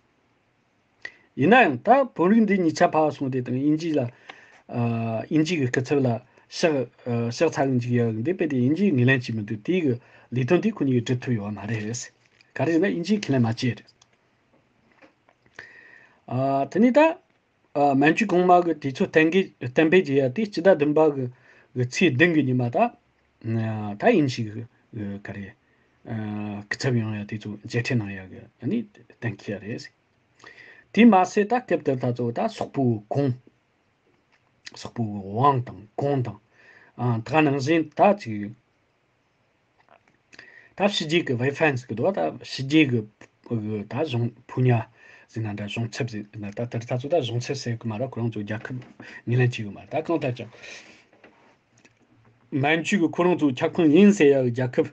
ཡིན་ན་ཡང་ད་བོད་རིགས་འདི་གཉིས་ཆ་ཕར་སོང་དེ་དང་དབྱིན་ཇི་ལ་ཨ་དབྱིན་ཇི་གི་སྐུ་ཚབ་ལ་ཕྱག་ཨ་ཕྱག་འཚལ་གི་འཇུག་ཡ་འདི་དཔེ་དེ་དབྱིན་ཇིའི་ངོས་ལེན་བྱེད་མི་འདུག་དེའི་གི་ལས་དོན་དེ་ཁོ་གཉིས་ཀྱིས་སྒྲུབ་ཐུབ་ཡོད་མ་རེད། ག་རེ་ཟེར་ན་དབྱིན་ཇིས་ཁས་ལེན་མ་བྱས་རེད། ཨ་དེ་ནས་ད་ཨ་མན་ཇུ་གོང་མ་གི་དུས་ཚོད་གཏན་འཁེལ་གཏན་འབེབས་བྱས་ཡ་དེ་སྤྱི་ཟླ་བདུན་པ་གི་གི་ཚེས་བདུན་གི་ཉི་མ་ད་ཨ་ད་དབྱིན་ཇི་གི་གི་ག་རེ་ཨ་སྐུ་ཚབ་ཡོང་ཡ་དེ་ཚོ་མཇལ་འཕྲད་གནང་ཡ་གི་ཨ་ནི་གཏན་འཁེལ་ཡ་རེད། དེ་མ་ཟད་ད་སྐབས་དེར་ད་ཚོ་ད་སོག་པོའི་གུང་། སོག་པོའི་ཝང་དང་གུང་དང་། ཨ་ད་ག་ནང་བཞིན་ད་ཅིག་ད་ཕྱི་རྒྱལ་གྱི་ཝེ་ཧྥན་ཟེར་གི་འདུག་ད་ཕྱི་རྒྱལ་གྱི་གི་ད་གཞུང་ཕོ་ཉ་ཟེར་ན་འདྲ་གཞུང་ཚབ་ཟེར་ན་ད་དེར་ད་ཚོ་ད་གཞུང་ཚབ་ཟེར་གི་མ་རེད། ཁོ་རང་ཚོ་རྒྱལ་ཁབ་ངོས་ལེན་བྱེད་གི་མ་རེད། ད་གང་ལྟར་ཀྱང་། མན་ཇུ་གི་ཁོ་རང་ཚོའི་ཁྱབ་ཁོངས་ཡིན་ཟེར་ཡ་གི་རྒྱལ་ཁབ་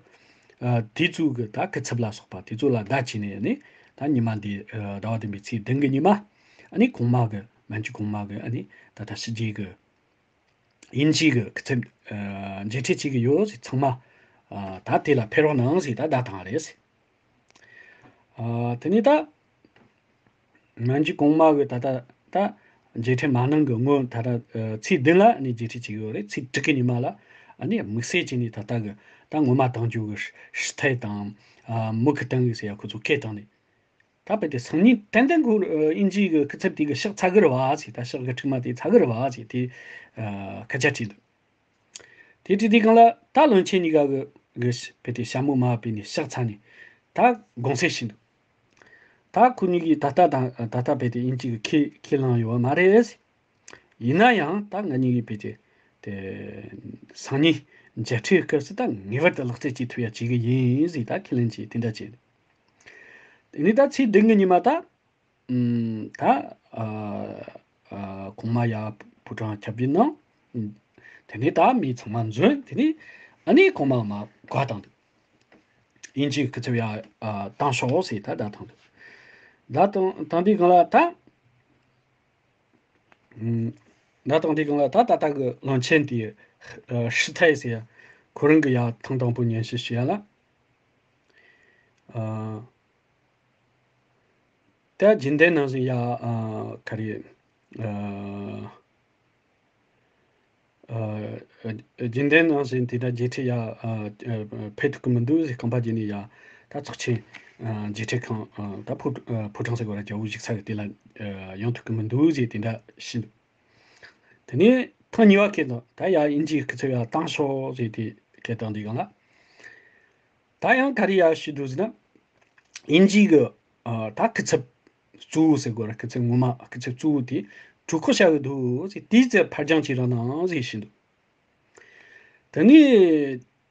ཨ་དེ་ཚོའི་གི་ད་སྐུ་ཚབ་ལ་སོགས་པ་དེ་ཚོ་ལ་བརྡ་བྱས་ནས་ནི་ད་ཉི་མ་འདི་ཨ་ཟླ་བ་བདུན་པའི་ཚེས་བདུན་གི་ཉི་མ་ཨ་ནི་གོང་མ་གི་མན་ཇུ་གོང་མ་གི་ཨ་ནི་ད་ལྟ་ཕྱི་རྒྱལ་གི་དབྱིན་ཇི་གི་སྐུ་ཚབ་ཨ་མཇལ་འཕྲད་བྱེད་གི་ཡོད་ཟེར་ཚང་མ་ཨ་ད་དེ་ལ་ཕེབས་རོགས་གནང་ཟེར་ད་བརྡ་བཏང་བ་རེད། ཨ་དེ་ནས་ད། ནན་ཅི་གོང་མ་གི་ད་ལྟ་ད་མཇལ་འཕྲད་མ་གནང་གི་སྔོན་ད་ལྟ་ཚེས་བདུན་ལ་ནི་མཇལ་འཕྲད་བྱེད་ཀྱི་ཡོད་རེད། ཚེས་དྲུག་གི་ཉི་མ་ལ་ཨ་ནི་དམིགས་བསལ་བྱས་ནས་ད་ལྟ་གི་ད་ངོ་མ་དང་ཇོ་གི་ཧྲི་ཐའི་དང་མུ་ཁི་ཏང་གི་ཟེར་ཡ་ཁོ་ཚོ་སྐད་བཏང་ནས་ད་རྦད་དེ་སང་ཉིན་ཏན་ཏན་ཁོ་དབྱིན་ཇི་གི་སྐུ་ཚབ་དེ་གི་ཕྱག་ཚ་གི་རེད་བ་ཟེར། ད་ཕྱག་གི་ཁྲིག་མ་དེ་ཚ་གི་རེད་བ་ཟེར་དེ་སྐད་ཆ་དྲིས་འདུག་དེ་དྲིས་དུས་སྒང་ལ་ད་བློན་ཆེན་གཉིས་ཀ་གི་གི་རྦད་དེ་ཞྭ་མོ་མར་བབས་ནས་ཕྱག་འཚལ་ནས་ད་དགོངས་སེལ་ཞུས་འདུག་ད་ཁོ་གཉིས་ཀྱིས་ད་ལྟ་དང་ད་ལྟ་རྦད་དེ་དབྱིན་ཇི་གི་ཁས་ཁས་བླངས་ཡོད་མ་རེད། ཡིན་ན་ཡང་ད་ང་གཉིས་ཀྱིས་རྦད་དེ་དེ་སང་ཉིན་མཇལ་འཕྲད་སྐབས་སུ་ད་ངེས་པར་དུ་ལག་རྩལ་བྱེད་ཐུབ་ཡ་བྱེད་གི་ཡིན་ཟེར་ད་ཁས་ལེན་བྱས་དེ་འདྲ་བྱས། དེ་ནས་ད་ཚེས་བདུན་གི་ཉི་མ་ད་ཨུམ་ད་ཨ་ཨ་གོང་མ་ཡར་ཕོ་བྲང་ཁྱབ་སྤེལ་གནང་། དེ་ནས་ད་མི་ཚང་མ་འཛོམས། དེ་ནས་ཨ་ནི་གོང་མ་མར་བཀའ་བཏང་འདུག་དབྱིན་ཇིའི་སྐུ་ཚབ་ཡར་ཨ་བཏང་ཤོག་ཟེར་ད་བརྡ་བཏང་འདུག་བརྡ་བཏང་བཏང་དུས་སྒང་ལ་ད་ཨུམ་བརྡ་བཏང་དུས་སྒང་ལ་ད་ད་ལྟ་གི་བློན་ཆེན་དེ་ཨ་ཧྲི་ཐའི་ཟེར་ཡ་ཁོ་རང་གི་ཡར་ཐེངས་དང་པོ་སྙན་ཞུ་ཞུ་ཡ་ལ་ཨ། ད་རྒྱུན་ལྡན་ནང་བཞིན་ཡ་ཨ་ག་རེ་ཨ་ཨ་རྒྱུན་ལྡན་ནང་བཞིན་དེ་འདྲ་མཇལ་འཕྲད་ཡ་ཨ་ཨ་ཕེབས་ཐུབ་ཀྱི་མི་འདུག་ཟེར། རྐང་པ་བརྒྱུད་ནས་ཡ་ད་ཚོགས་ཆེན་ཨ་མཇལ་འཕྲད་ཁང་ཨ་ད་ཕོ་ཨ་ཕོ་བྲང་ཟེར་དགོས་ར་རྒྱལ་པོ་བཞུགས་ས་གི་དེ་ལ་ཨ་ཡོང་ཐུབ་ཀྱི་མི་འདུག་ཟེར་དེ་འདྲ་ཞུས་འདུག་དེ་ནས་ཐེངས་གཉིས་པ་སྐད་བཏང་ད་ཡ་དབྱིན་ཇིའི་སྐུ་ཚབ་ཡ་བཏང་ཤོག་ཟེར་དེ་སྐད་བཏང་དུས་སྒང་ལ། ད་ཡང་ག་རེ་ཡར་ཞུས་འདུག་ཟེར་ན། དབྱིན་ཇི་གི་ཨ་ད་སྐུ་ཚབ་གཙོ་བོ་ཟེར་དགོས་ར། སྐུ་ཚབ་ངོ་མ་སྐུ་ཚབ་གཙོ་བོ་དེ་གྲོས་འགོ་བཞག་གི་འདུག་ཟེར། དེའི་ཚེ་ཕར་འགྱངས་བྱེད་རོགས་གནང་ཟེར་ཞུས་འདུག་དེ་ནས་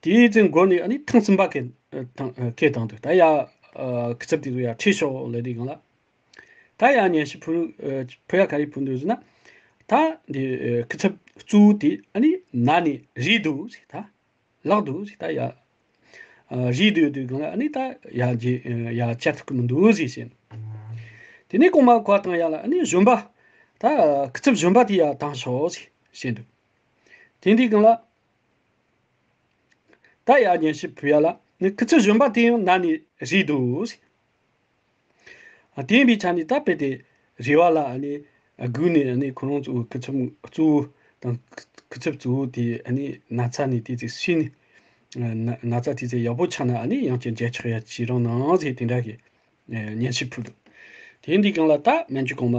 དེའི་ཚེ་འགོར་ནས་ཨ་ནི་ཐེངས་གསུམ་པ་སྐད་བཏང་སྐད་བཏང་འདུག་ད་ཡ་ཨ་སྐུ་ཚབ་དེ་ཚོ་ཡར་ཁྲིད་ཤོག་ལབ་དུས་སྒང་ལ། ད་ཡ་སྙན་ཞུ་ཕུལ་ཨ་ཕུལ་ཡ་ག་རེ་ཕུལ་འདུག་ཟེར་ན། ད་འདི་ཨ་སྐུ་ཚབ་གཙོ་བོ་དེ་ཨ་ནི་ན་ནས་རིལ་འདུག་ཟེར། ད་ལག་འདུག་ཟེར། ད་ཡ་ཨ་རིལ་འདུག་དུས་སྒང་ལ་ཨ་ནི་ད་ཡ་རྗེ་ཡ་བཅར་ཐུབ་ཀྱི་མི་འདུག་ཟེར་བཤད། དེ་ནས་གོང་མ་བཀའ་བཏང་ཡ་ལ་ཨ་ནི་གཞོན་པ་ད་སྐུ་ཚབ་གཞོན་པ་དེ་ཡ་བཏང་ཤོག་ཟེར་བཤད་འདུག་དེ་འདི་སྒང་ལ་ད་ཡ་སྙན་ཞུ་ཕུལ་ཡ་ལ་ནི་སྐུ་ཚབ་གཞོན་པ་དེ་ཡང་ན་ནས་རིལ་འདུག་ཟེར། ཨ་དེ་ཡིན་པའི་ཆ་ནས་ད་རྦད་དེ་རེ་བ་ལ་ཨ་ནི་སྒུག་ནས་ཨ་ནི་ཁོ་རང་ཚོ་སྐུ་ཚབ་གཙོ་བོ་དང་སྐུ་ཚབ་གཙོ་བོ་དེ་ཨ་ནི་ན་ཚ་ནས་དེ་ཚེ་སུས་ནས་ན་ན་ཚ་དེ་ཚེ་ཡག་པོ་ཆགས་ན་ཨ་ནི་ཡང་བསྐྱར་མཇལ་ཆོག་ཡ་བྱེད་རོགས་གནང་ཟེར་དེ་འདྲ་གི་སྙན་ཞུ་ཕུལ་འདུག་དེ་འདི་སྒང་ལ་ད་མན་ཇུ་གོང་མ་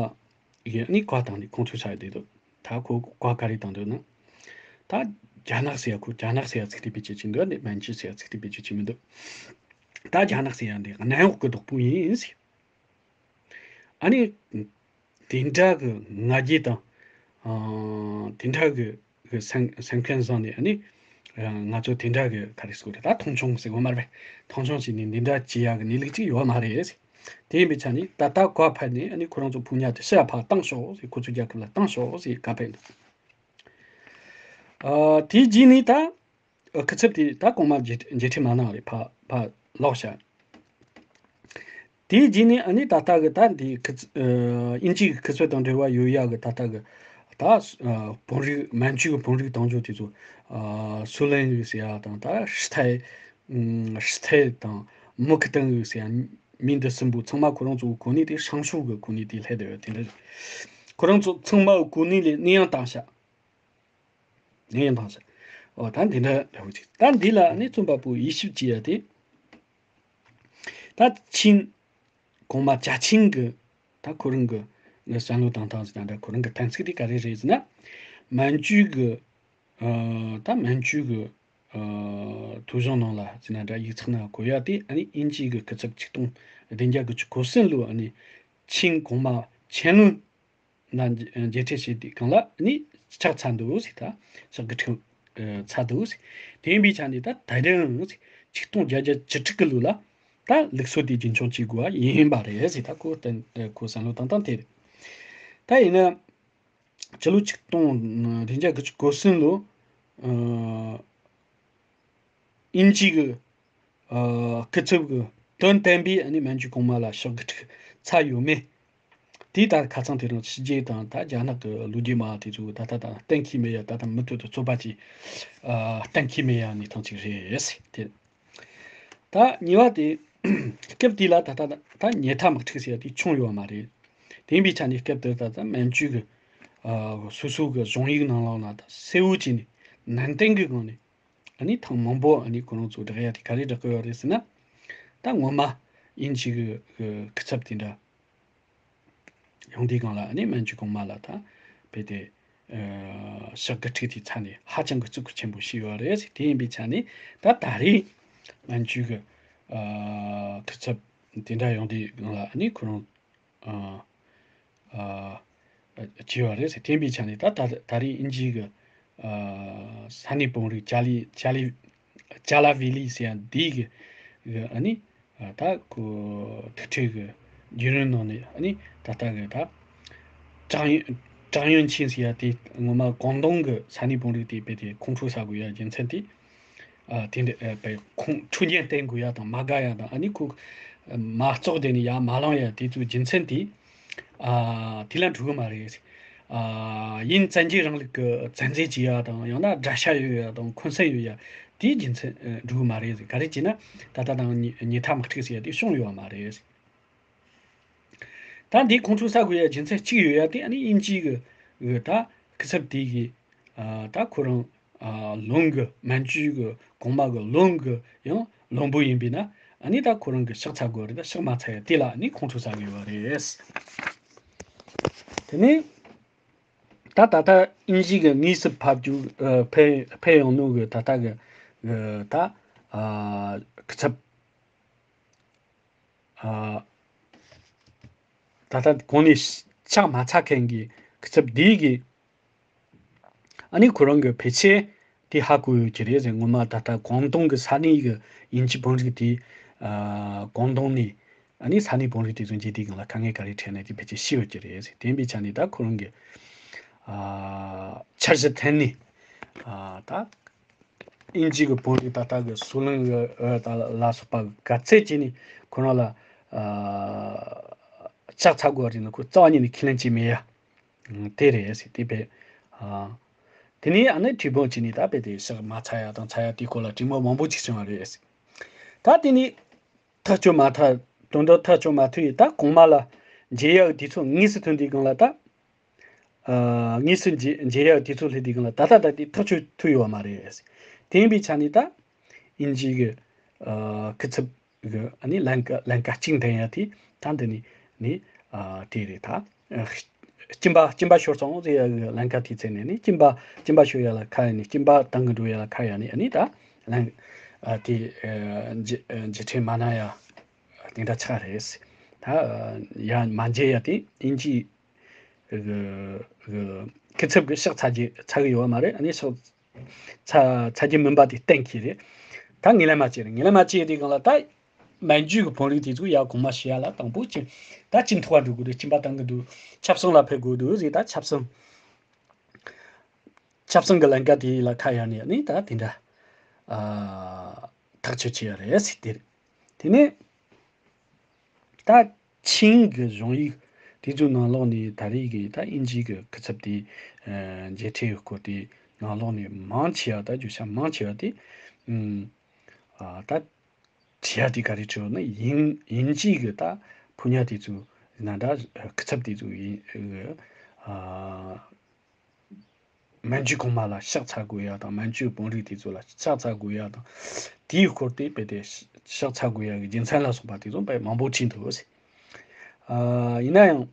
གིས་ཨ་ནི་བཀའ་བཏང་ནས་ཁོང་ཚོའི་ས་ཡ་བསྡད་འདུག་ད་ཁོ་བཀའ་ག་རེ་བཏང་འདུག་ན། ད་རྒྱ་ནག་ཟེར་ཡ་ཁོ་རྒྱ་ནག་ཟེར་ཡ་ཚིག་དེ་བེད་སྤྱོད་བྱེད་འདུག་ཨ་ནི་མན་ཇུ་ཟེར་ཡ་ཚིག་དེ་བེད་སྤྱོད་བྱེད་མི་འདུག་ད་རྒྱ་ནག་ཟེར་ཡ་འདི་གནམ་འོག་གི་བདག་པོ་ཡིན་ཟེར། ཨ་ནི་དེ་འདྲ་གི་ང་རྒྱལ་དང་ ཨ་དེ་འདྲ་གི་གི་སེམས་སེམས་ཁམས་བཟང་ནས་ཨ་ནི་ང་ཚོ་དེ་འདྲ་གི་ག་རེ་ཟེར་དགོས་རེད། ད་མཐོང་ཆུང་ཟེར་དགོས་མ་རེད་པས། མཐོང་ཆུང་བྱས་ནས་འདི་འདྲ་བྱེད་ཡག་གི་གནས་ལུགས་ཅིག་ཡོད་མ་རེད། དེ་ཡིན་པའི་ཆ་ནས་ད་ལྟ་གོ་བ་ཕར་ནས་ཨ་ནི་ཁོ་རང་ཚོ་ཕོ་ཉ་དེ་ཕྱིར་ཕར་བཏང་ཤོག་ཟེར། ཁོ་ཚོའི་རྒྱལ་ཁབ་ལ་བཏང་ཤོག་ཟེར་བཀའ་ཕེབས་འདུག་ཨ་དེའི་རྗེས་ནས་ད་ཨ་སྐུ་ཚབ་དེ་ད་གོང་མ་མཇལ་མཇལ་འཕྲད་མ་གནང་བ་རེད། ཕར་ཕར་ལོག་བཞག་དེའི་རྗེས་ནས་ཨ་ནི་ད་ལྟ་གི་ད་འདི་ཁུ་ཚུ་ཨ་དབྱིན་ཇིའི་ཁུ་ཚུར་དང་འབྲེལ་བ་ཡོད་ཡག་གི་ད་ལྟ་གི་ད་ཨ་བོད་རིགས་མན་ཇུའི་བོད་རིགས་དང་འབྱོར་དེ་ཚོ་ཨ་སུའུ་ལེན་ཡུས་ཟེར་ཡག་དང་ད་ཧྲི་ཐའེ་ཨ་ཧྲི་ཐའེ་དང་མུ་ཁི་ཏང་ཡུས་ཟེར་ཡག་མི་འདི་གསུམ་པོ་ཚང་མ་ཁོ་རང་ཚོ་གོ་གནས་དེ་ཧྲང་ཧྲུའུ་གི་གོ་གནས་དེ་སླེབས་བསྡད་ཡོད། དེ་འདྲ་ཁོ་རང་ཚོ་ཚང་མ་གོ་གནས་ལས་གནས་དབྱུང་བཏང་ཤག་ངས་ཡང་དང་ཟེར། ཨོ་ད་འདི་འདྲ་འདྲ་བོ་ཅིག་ད་འདི་ལ་ནི་རྩོམ་པ་པོ་དབྱེ་ཞིབ་བྱེད་ཡ་དེ། ད་ཆིང་གོང་མ་ཅཱ་ཆིང་གི་ད་ཁོ་རང་གི་ངའི་བསམ་བློ་བཏང་སྟངས་ཟེར་ན་འདྲ། ཁོ་རང་གི་གཏན་ཚིགས་དེ་ག་རེ་རེད་ཟེར་ན། མན་ཇུའི་གི་ཨ་ད་མན་ཇུའི་གི་ཨ་ཐོ་གཞུང་ནང་ལ་ཟེར་ན་འདྲ། ཡིག་ཚགས་ནང་གོ་ཡ་དེ་ཨ་ནི་དབྱིན་ཇིའི་གི་སྐུ་ཚབ་ཆིག་སྟོང་བདུན་བརྒྱ་དགུ་བཅུ་གོ་གསུམ་ལོ་ཨ་ནི་ཆིང་གོང་མ་ཆན་ལུན་ན་མཇལ་འཕྲད་བྱས་དུས་སྒང་ལ་ནི་ཕྱག་འཚལ་འདུག་ཟེར། ད་ཕྱག་གི་ཁྲིད་ཚར་འདུག་ཟེར། དེ་ཡིན་པའི་ཆ་ནས་ད་ད་རིང་ཆིག་སྟོང་བརྒྱད་བརྒྱ་བཅུ་དྲུག་གི་ལོ་ལ་ད་ལུགས་སྲོལ་དེ་རྒྱུན་འཁྱོངས་བྱེད་དགོས་པ་ཡིན་པ་རེད་ཟེར། ད་ཁོ་གཏན་ཁོ་བསམ་བློ་བཏང་སྟངས་དེ་རེད། ད་ཡིན་ན་ཕྱི་ལོ་ཆིག་སྟོང་བདུན་བརྒྱ་དགུ་བཅུ་གོ་གསུམ་ལོ་ཨ། དབྱིན་ཇི་གི་ཨ་སྐུ་ཚབ་ཀྱིས་དོན་དམ་པའི་ཨ་ནི་མན་ཇུ་གོང་མ་ལ་ཕྱག་གི་ཁྲིད་ཚར་ཡོད་མེད། དེ་ལྟར་ཁ་སང་དེ་རིང་ཕྱི་རྒྱལ་དང་ད་རྒྱ་ནག་གི་ལོ་རྒྱུས་མ་དེ་ཚོ་ད་ལྟ་ད་གཏན་འཁེལ་མེད་ཡ། ད་ལྟ་མུ་མཐུད་དུ་རྩོད་པ་ཅིག་ཨ་གཏན་འཁེལ་མེད་ཡ་གནས་སྟངས་ཅིག་རེད་ཟེར། དེ་ད་གཉིས་པ་དེ་སྐབས་དེ་ལ་ད་ལྟ་ད་ཉལ་ཐ་དམག་འཁྲུག་ཟེར་ཡ་དེ་བྱུང་ཡོད་མ་རེད། དེ་ཡིན་པའི་ཆ་ནས་སྐབས་དེར་ད་ལྟ་མན་ཇུ་གི་ཨ་སོ་སོ་གི་གཞུང་ཡིག་ནང་ལོགས་ན་ད་གསལ་བོ་བྱས་ནས་ནན་ཏན་གི་སྒང་ནས། ཨ་ནི་ཐེངས་མང་པོ་ཨ་ནི་ཁོ་རང་ཚོ་བསྒྲགས་ཡ་དེ་ག་རེ་བསྒྲགས་ཀྱི་ཡོད་རེད་ཟེར་ན། ད་སྔོན་མ་དབྱིན་ཇི་གི་གི་སྐུ་ཚབ་དེ་འདྲ་ཡོང་དུས་སྒང་ལ་ཨ་ནི་མན་ཇུ་གོང་མ་ལ་ད་རྦད་དེ་ཨ་ཕྱག་གི་ཁྲིད་དེ་ཚར་ནས་ཧ་ཅང་གི་བརྩི་བཀུར་ཆེན་པོ་ཞིག་ཡོད་རེད་ཟེར། དེ་ཡིན་པའི་ཆ་ནས་ད་ད་རེས་མན་ཇུ་གི་ཨ་སྐུ་ཚབ་དེ་འདྲ་ཡོང་དུས་སྒང་ལ་ཨ་ནི་ཁོ་རང་ཨ་ཨ་བྱས་པ་རེད་ཟེར། དེ་ཡིན་པའི་ཆ་ནས་ད་ད་ད་རེས་དབྱིན་ཇི་གི་ཨ་ས་གནས་བོད་རིགས་ཅཱ་ལི་ཅཱ་ལི་ཅཱ་ལ་ཝེ་ལི་ཟེར་ཡ་འདི་གི་གི་ཨ་ནི་ཨ་ད་ཁོ་ཐུག་འཕྲད་གི་བརྒྱུད་རིམ་ནང་ནས་ཨ་ནི་ད་ལྟ་གི་ད་ཀྲང་ཡོན་ཀྲང་ཡོན་ཆིན་ཟེར་ཡ་དེ་སྔོན་མ་ཀོང་ཏུང་གི་ས་གནས་བོད་རིགས་དེ་རྦད་དེ་ཁོང་ཁྲོ་ཟ་དགོས་ཡ་རྒྱུ་མཚན་དེ། ཨ་དེ་འདྲ་ཨ་པའི་ཁོང་འཕྲོད་བསྟེན་བསྟེན་དགོས་ཡ་དང་མ་དགའ་ཡ་དང་ཨ་ནི་ཁོ་མ་བཙོག་དེ་ནི་ཡ་མ་ལངས་ཡ་དེ་ཚོའི་རྒྱུ་མཚན་དེ་ཨ་དེ་ལ་འགྲོ་གི་མ་རེད། ཨ་དབྱིན་བཙན་རྒྱལ་རིང་ལུགས་ཀྱི་བཙན་འཛུལ་བྱེད་ཡ་དང་ཡང་ན་དགྲ་ཤ་ཡོད་ཡ་དང་འཁོན་སེམས་ཡོད་ཡ་དེའི་རྒྱུ་མཚན་ཨ་འགྲོ་གི་མ་རེད། ག་རེ་བྱས་ན་ད་ལྟ་དང་ཉེ་ཉེ་ཐ་དམག་འཁྲུག་ཟེར་ཡ་དེ་བྱུང་ཡོད་མ་རེད། ད་འདི་ཁོང་ཁྲོ་ཟ་དགོས་ཡ་རྒྱུ་མཚན་གཅིག་ཡོད་ཡ་དེ་ཨ་ནི་དབྱིན་ཇི་གི་གི་ད་སྐུ་ཚབ་དེ་གི་ཨ་ད་ཁོ་རང་ཨ་ལུང་གི་མན་ཇུ་གི་གོང་མ་གི་ལུང་གི་ཡང་ལུང་པོ་ཡིན་པས་ན་ཨ་ནི་ད་ཁོ་རང་གི་ཕྱག་འཚལ་དགོས་རེད། ད་ཕྱག་མ་འཚལ་ཡ་དེ་ལ་ཨ་ནི་ཁོང་ཁྲོ་ཟ་གི་ཡོད་རེད། དེ་ནས་ད་ད་ལྟ་དབྱིན་ཇི་གི་དངོས་སུ་ཕེབས་རྒྱུ་ཨ་ཕེབས་ཕེབས་ཡོང་ནོ་གི་ད་ལྟ་གི་གི་ད་ཨ་སྐུ་ཚབ། ཨ་ད་ལྟ་གོང་ནས་ཕྱག་མ་འཚལ་མཁན་གྱི་སྐུ་ཚབ་འདིའི་གི་ཨ་ནི་ཁོ་རང་གི་ཕལ་ཆེར་དེ་ཧ་གོ་ཡོད་ཀྱི་རེད་ཟེར། ངོ་མ་ད་ལྟ་ཀོང་ཏུང་གི་ས་གནས་གི་དབྱིན་ཇི་བོད་རིགས་དེ་ཨ་ཀོང་ཏུང་ནས་ཨ་ནི་ས་གནས་བོད་རིགས་དེ་ཚོ་མཇལ་དུས་སྒང་ལ་དཀའ་ངལ་ག་རེ་འཕྲད་ན་དེ་ཕལ་ཆེར་ཤེས་ཡོད་ཀྱི་རེད་ཟེར། དེ་ཡིན་པའི་ཆ་ནས་ད་ཁོ་རང་གི་ཨ་འཆར་གཞི་འཐེན་ནས་ཨ་ད། དབྱིན་ཇི་གི་བོད་རིགས་ད་ལྟ་གི་སུའུ་ལེན་གི་ཨ་ད་ལ་སོགས་པ་ག་ཚད་ཅིག་ནས་ཁོ་རང་ལ་ཨ་ཕྱག་འཚལ་དགོས་རེད་ན་ཁོ་རྩ་བ་ཉིད་ནས་ཁས་ལེན་བྱས་མེད་ཡ། དེ་རེད་ཟེར་དེ་བས། ཨ་དེ་ནས་ཨ་ནི་ཁྲི་འབངས་ཅིག་ནས་ད་བས་དེ་ཕྱག་མ་འཚལ་ཡ་དང་འཚལ་ཡ་དེའི་སྐོར་ལ་དྲི་བ་མང་པོ་ཅིག་བྱུང་བ་རེད་ཟེར། ད་དེ་ནས་ཐག་གཅོད་མ་ཐག་དོན་དག་ཐག་གཅོད་མ་ཐུབ་ཡིས་ད་གོང་མ་ལ་མཇལ་ཡག་དུས་ཚོད་དངོས་སུ་ཐོན་དུས་སྒང་ལ་ད། ཨ་དངོས་སུ་མཇལ་མཇལ་ཡག་དུས་ཚོད་སླེབས་དུས་སྒང་ལ་ད་ལྟ་ད་དེ་ཐག་གཅོད་ཐུབ་ཡོད་མ་རེད། དེ་ཡིན་པའི་ཆ་ནས་ད་དབྱིན་ཇི་གི་ཨ་སྐུ་ཚབ་གི་ཨ་ནི་ལན་ཀ་ལན་ཀ་གཅིག་འཐེན་ཡ་དེ་ད་འདི་ནི་ནི་ཨ་དེ་རེད་ད། ཨ་སྐྱིན་པ་སྐྱིན་པ་ཤོར་སོང་ཟེར་ཡ་གི་ལན་ཀ་དེ་བཙལ་ནས་ནི་སྐྱིན་པ་སྐྱིན་པ་ཤོར་ཡ་ལ་ཁ་ཡ་ནི་སྐྱིན་པ་བཏང་གི་འགྲོ་ཡ་ལ་ཁ་ཡ་ནི་ཨ་ནི་ད་ལན་ཨ་དེ་ཨ་འཇལ་འཇལ་འཕྲད་མ་གནང་ཡ་དེ་འདྲ་ཆགས་རེད། ད་ཡ་མ་མཇལ་ཡ་དེ་དབྱིན་ཇི་གི་གི་ སྐུ་ཚབ་ཀྱི་ཕྱག་འཚལ་རྒྱུ་ཚར་གི་ཡོད་མ་རེད། ཨ་ནི་ཕྱག་འཚལ་འཚལ་རྒྱུ་མིན་པ་དེ་གཏན་འཁེལ་རེད། ད་ངས་ལན་མ་བྱས་རེད། ངས་ལན་མ་བྱས་དེ་སྒང་ལ་ད་མན་ཇུ་གི་བོན་རིགས་དེ་ཚོ་ཡར་གོང་མ་ཞུ་ཡ་ལ་དང་པོ་ཅིག་ད་ཅི་འཐུ་བ་འགྲོ་དགོས་འདུག་སྦྱིན་པ་བཏང་གི་འདུག་ཆབ་གསང་ལ་ཕེབས་དགོས་འདུག་ཟེར། ད་ཆབ་གསང་ཆབ་གསང་གི་ལམ་ཀ་དེ་ལ་ཁ་གཡར་ནས་ནི་ད་དེ་འདྲ་ཨ་ཐག་གཅོད་བྱས་ཡ་རེད་ཟེར་དེ་རེད། དེ་ནས་ད་ཆིང་གི་གཞུང་ཡིག་དེ་ཚོའི་ནང་ལོགས་ནས་ད་རེས་ཀྱི་ད་དབྱིན་ཇིའི་གི་སྐུ་ཚབ་དེ་ཨ་མཇལ་འཕྲད་ཡོད་སྐོར་དེ་ནང་ལོགས་ནས་མང་ཆེ་བ། ད་བརྗོད་བྱ་མང་ཆེ་བ་དེ་ཨུམ་ཨ་ད་བྲིས་ཡ་དེ་ག་རེ་བྲིས་ཡོད་ན། དབྱིན་དབྱིན་ཇིའི་གི་ད་ཕོ་ཉ་དེ་ཚོ་ན་འདྲ་སྐུ་ཚབ་དེ་ཚོ་ཡིན་ཨ་མན་ཇུ་གོང་མ་ལ་ཕྱག་འཚལ་དགོས་ཡ་དང་། མན་ཇུ་བོན་རིགས་དེ་ཚོ་ལ་ཕྱག་འཚལ་དགོས་ཡ་དང་། དེའི་སྐོར་དེ་དཔེ་དེ་ཕྱག་འཚལ་དགོས་ཡ་གི་རྒྱུ་མཚན་ལ་སོགས་པ་དེ་ཚོ་དཔེ་མང་པོ་བྲིས་འདུག་ཟེར། ཨ་ཡིན་ན་ཡང་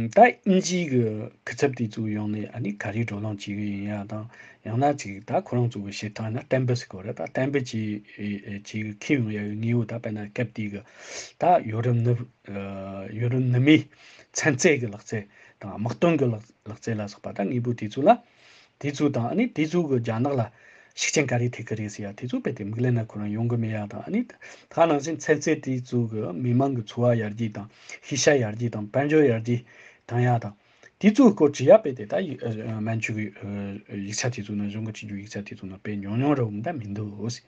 ད་དབྱིན་ཇིའི་གི་སྐུ་ཚབ་དེ་ཚོ་ཡོང་ནས་ཨ་ནི་ག་རེ་བགྲོ་གླེང་བྱེད་གི་ཡིན་ཡ་དང་། ཡང་ན་ཅིག་ད་ཁོ་རང་ཚོ་གི་བྱེད་སྟངས་ན་གཏན་འབེབས་ཟེར་གོ་རེད། ད་གཏན་འབེབས་བྱེད་བྱེད་གི་ཁེལ་ཡོང་ཡ་གི་དངོས་པོ། ད་དཔེར་ན་སྐབས་དེ་གི་ད་ཡོ་རོབ་ནུབ་ཨ་ཡོ་རོབ་ནུབ་མིའི་ཚན་རྩལ་གི་ལག་རྩལ་དང་། དམག་དོན་གི་ལག་ལག་རྩལ་ལ་སོགས་པ་ད་དངོས་པོ་དེ་ཚོ་ལ། དེ་ཚོ་དང་ཨ་ནི་དེ་ཚོ་གི་རྒྱ་ནག་ལ་ཤུགས་རྐྱེན་ག་རེ་ཐེབས་ཀྱི་རེད་ཟེར་ཡ་དེ་ཚོ་རྦད་དེ་མིག་ལམ་ན་ཁོ་རང་ཡོང་གི་མེད་ཡ་དང་། ཨ་ནི་ད་ག་ནང་བཞིན་ཚན་རྩལ་དེ་ཚོ་གི་མི་མང་གི་འཚོ་བ་ཡར་རྒྱས་དང་། ཤེས་བྱ་ཡར་རྒྱས་དང་། དཔལ་འབྱོར་ཡར་རྒྱས་བཏང་ཡ་དང་། དེ་ཚོའི་སྐོར་བྲིས་ཡ་རྦད་དེ་ད་ཡིག་ཨ་མན་ཇུ་གི་ཨ་ཡིག་ཆ་དེ་ཚོ་ནང་། གཞུང་གི་བྲིས་རྒྱུ་ཡིག་ཆ་དེ་ཚོ་ནང་དཔེ་ཉུང་ཉུང་རེད་འོང་། ད་མི་འདུག་ཟེར།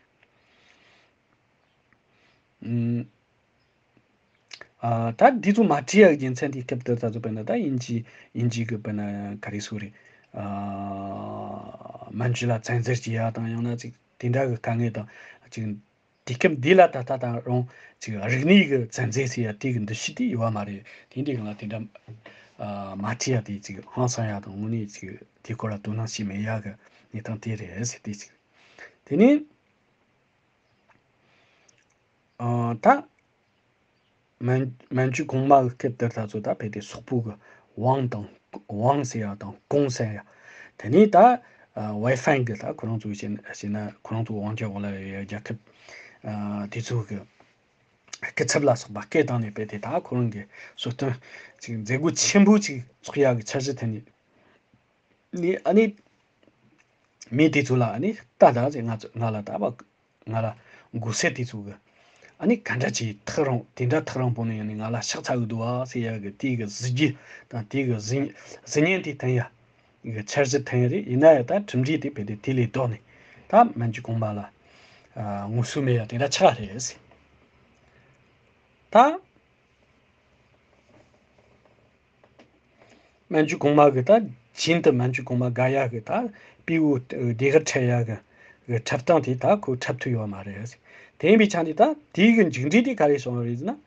ཨུམ། ཨ་ད་འདི་ཚོ་མ་བྲིས་ཡ་གི་རྒྱུ་མཚན་དེ། སྐབས་དེར་ད་ཚོ་དཔེར་ན་ད་དབྱིན་ཇི་དབྱིན་ཇི་གི་དཔེར་ན་ག་རེ་ཟེར་རེད། ཨ་མན་ཇུ་ལ་བཙན་འཛུལ་བྱེད་ཡ་དང་། ཡང་ན་ཅིག་དེ་འདྲ་གི་དཀའ་ངལ་དང་། ཅིག་དུས་སྐབས་འདི་ལ་ད་ལྟ་དང་རུང་ཅིག་རིག་གནས་གི་བཙན་འཛུལ་ཟེར་ཡ་དེ་གི་འདུ་ཤེས་དེ་ཡོད་པ་མ་རེད། དེ་འདྲའི་སྒང་ལ་དེ་འདྲ་ཨ་མ་བྲིས་ཡ་དེ་ཅིག་ཧང་སང་ཡ་དང་། དངོས་གནས་ཅིག་དེའི་སྐོར་ལ་དོ་སྣང་བྱེད་མེད་ཡ་གི་གནས་སྟངས་དེ་རེད་ཟེར། དེ་ཅིག་དེ་ནས། ཨ་ད་མན་མན་ཇུ་གོང་མ་གི་སྐབས་དེར་ད་ཚོ་ད་རྦད་དེ་སོག་པོ་གི་ཝང་དང་། ཝང་ཟེར་ཡ་དང་ཀོང་ཟེར་ཡ། དེ་ནས་ད་ཝེ་ཧྥང་གི་ད་ཁོ་རང་ཚོ་བྱས་ན་བྱས་ན་ཁོ་རང་ཚོ་དབང་ཆ་འོག་ལ་ཡོད་ཡ་རྒྱལ་ཁབ་ཨ་དེ་ཚོ་གི་སྐུ་ཚབ་ལ་སོགས་པ་སྐད་བཏང་ནས་རྦད་དེ་ད་ཁོ་རང་གི་གསོལ་སྟོན་ཅིག་མཛད་སྒོ་ཆེན་པོ་ཅིག་ཚོགས་ཡ་གི་འཆར་གཞི་བཏིང་ནས། ནི་ཨ་ནི་མི་དེ་ཚོ་ལ་ཨ་ནི་ལྟ་ད་ཟེར། ང་ཚོ་ང་ལ་ད་བ་ང་ལ་མགོ་སེར་དེ་ཚོ་གི་ཨ་ནི་ག་འདྲ་ཅིག་ཐག་རིང་། དེ་འདྲ་ཐག་རིང་པོ་ནས་ཡང་ནི་ང་ལ་ཕྱག་འཚལ་གི་འདུག་བ་ཟེར་ཡ་གི་དེ་གི་གཟི་བརྗིད་དང་། དེ་གི་གཟི་གཟི་ཉན་དེ་བཏིང་ཡ་གི་འཆར་གཞི་བཏིང་ཡ་རེད། ཡིན་ན་ཡང་ད་གྲུབ་འབྲས་དེ་རྦད་དེ་དེ་ལས་ལྡོག་ནས་ད་མན་ཇུ་གོང་མ་ལ་ཨ་ངོ་སོ་མེད་ཡ་དེ་འདྲ་ཆགས་རེད་ཟེར། ད། མན་ཇུ་གོང་མ་གི་ད་རྒྱུན་དུ་མན་ཇུ་གོང་མ་དགའ་ཡ་གི་ད་སྤྲེའུ་ལྡེ་གུར་འཁྲབ་ཡ་གི་གི་འཁྲབ་སྟངས་དེ་ད་ཁོ་འཁྲབ་ཐུབ་ཡོད་མ་རེད། དེ་ཡིན་པའི་ཆ་ནས་ད་དེའི་གི་མཇུག་འབྲས་དེ་ག་རེ་བྱུང་བ་རེད་ཟེར་ན།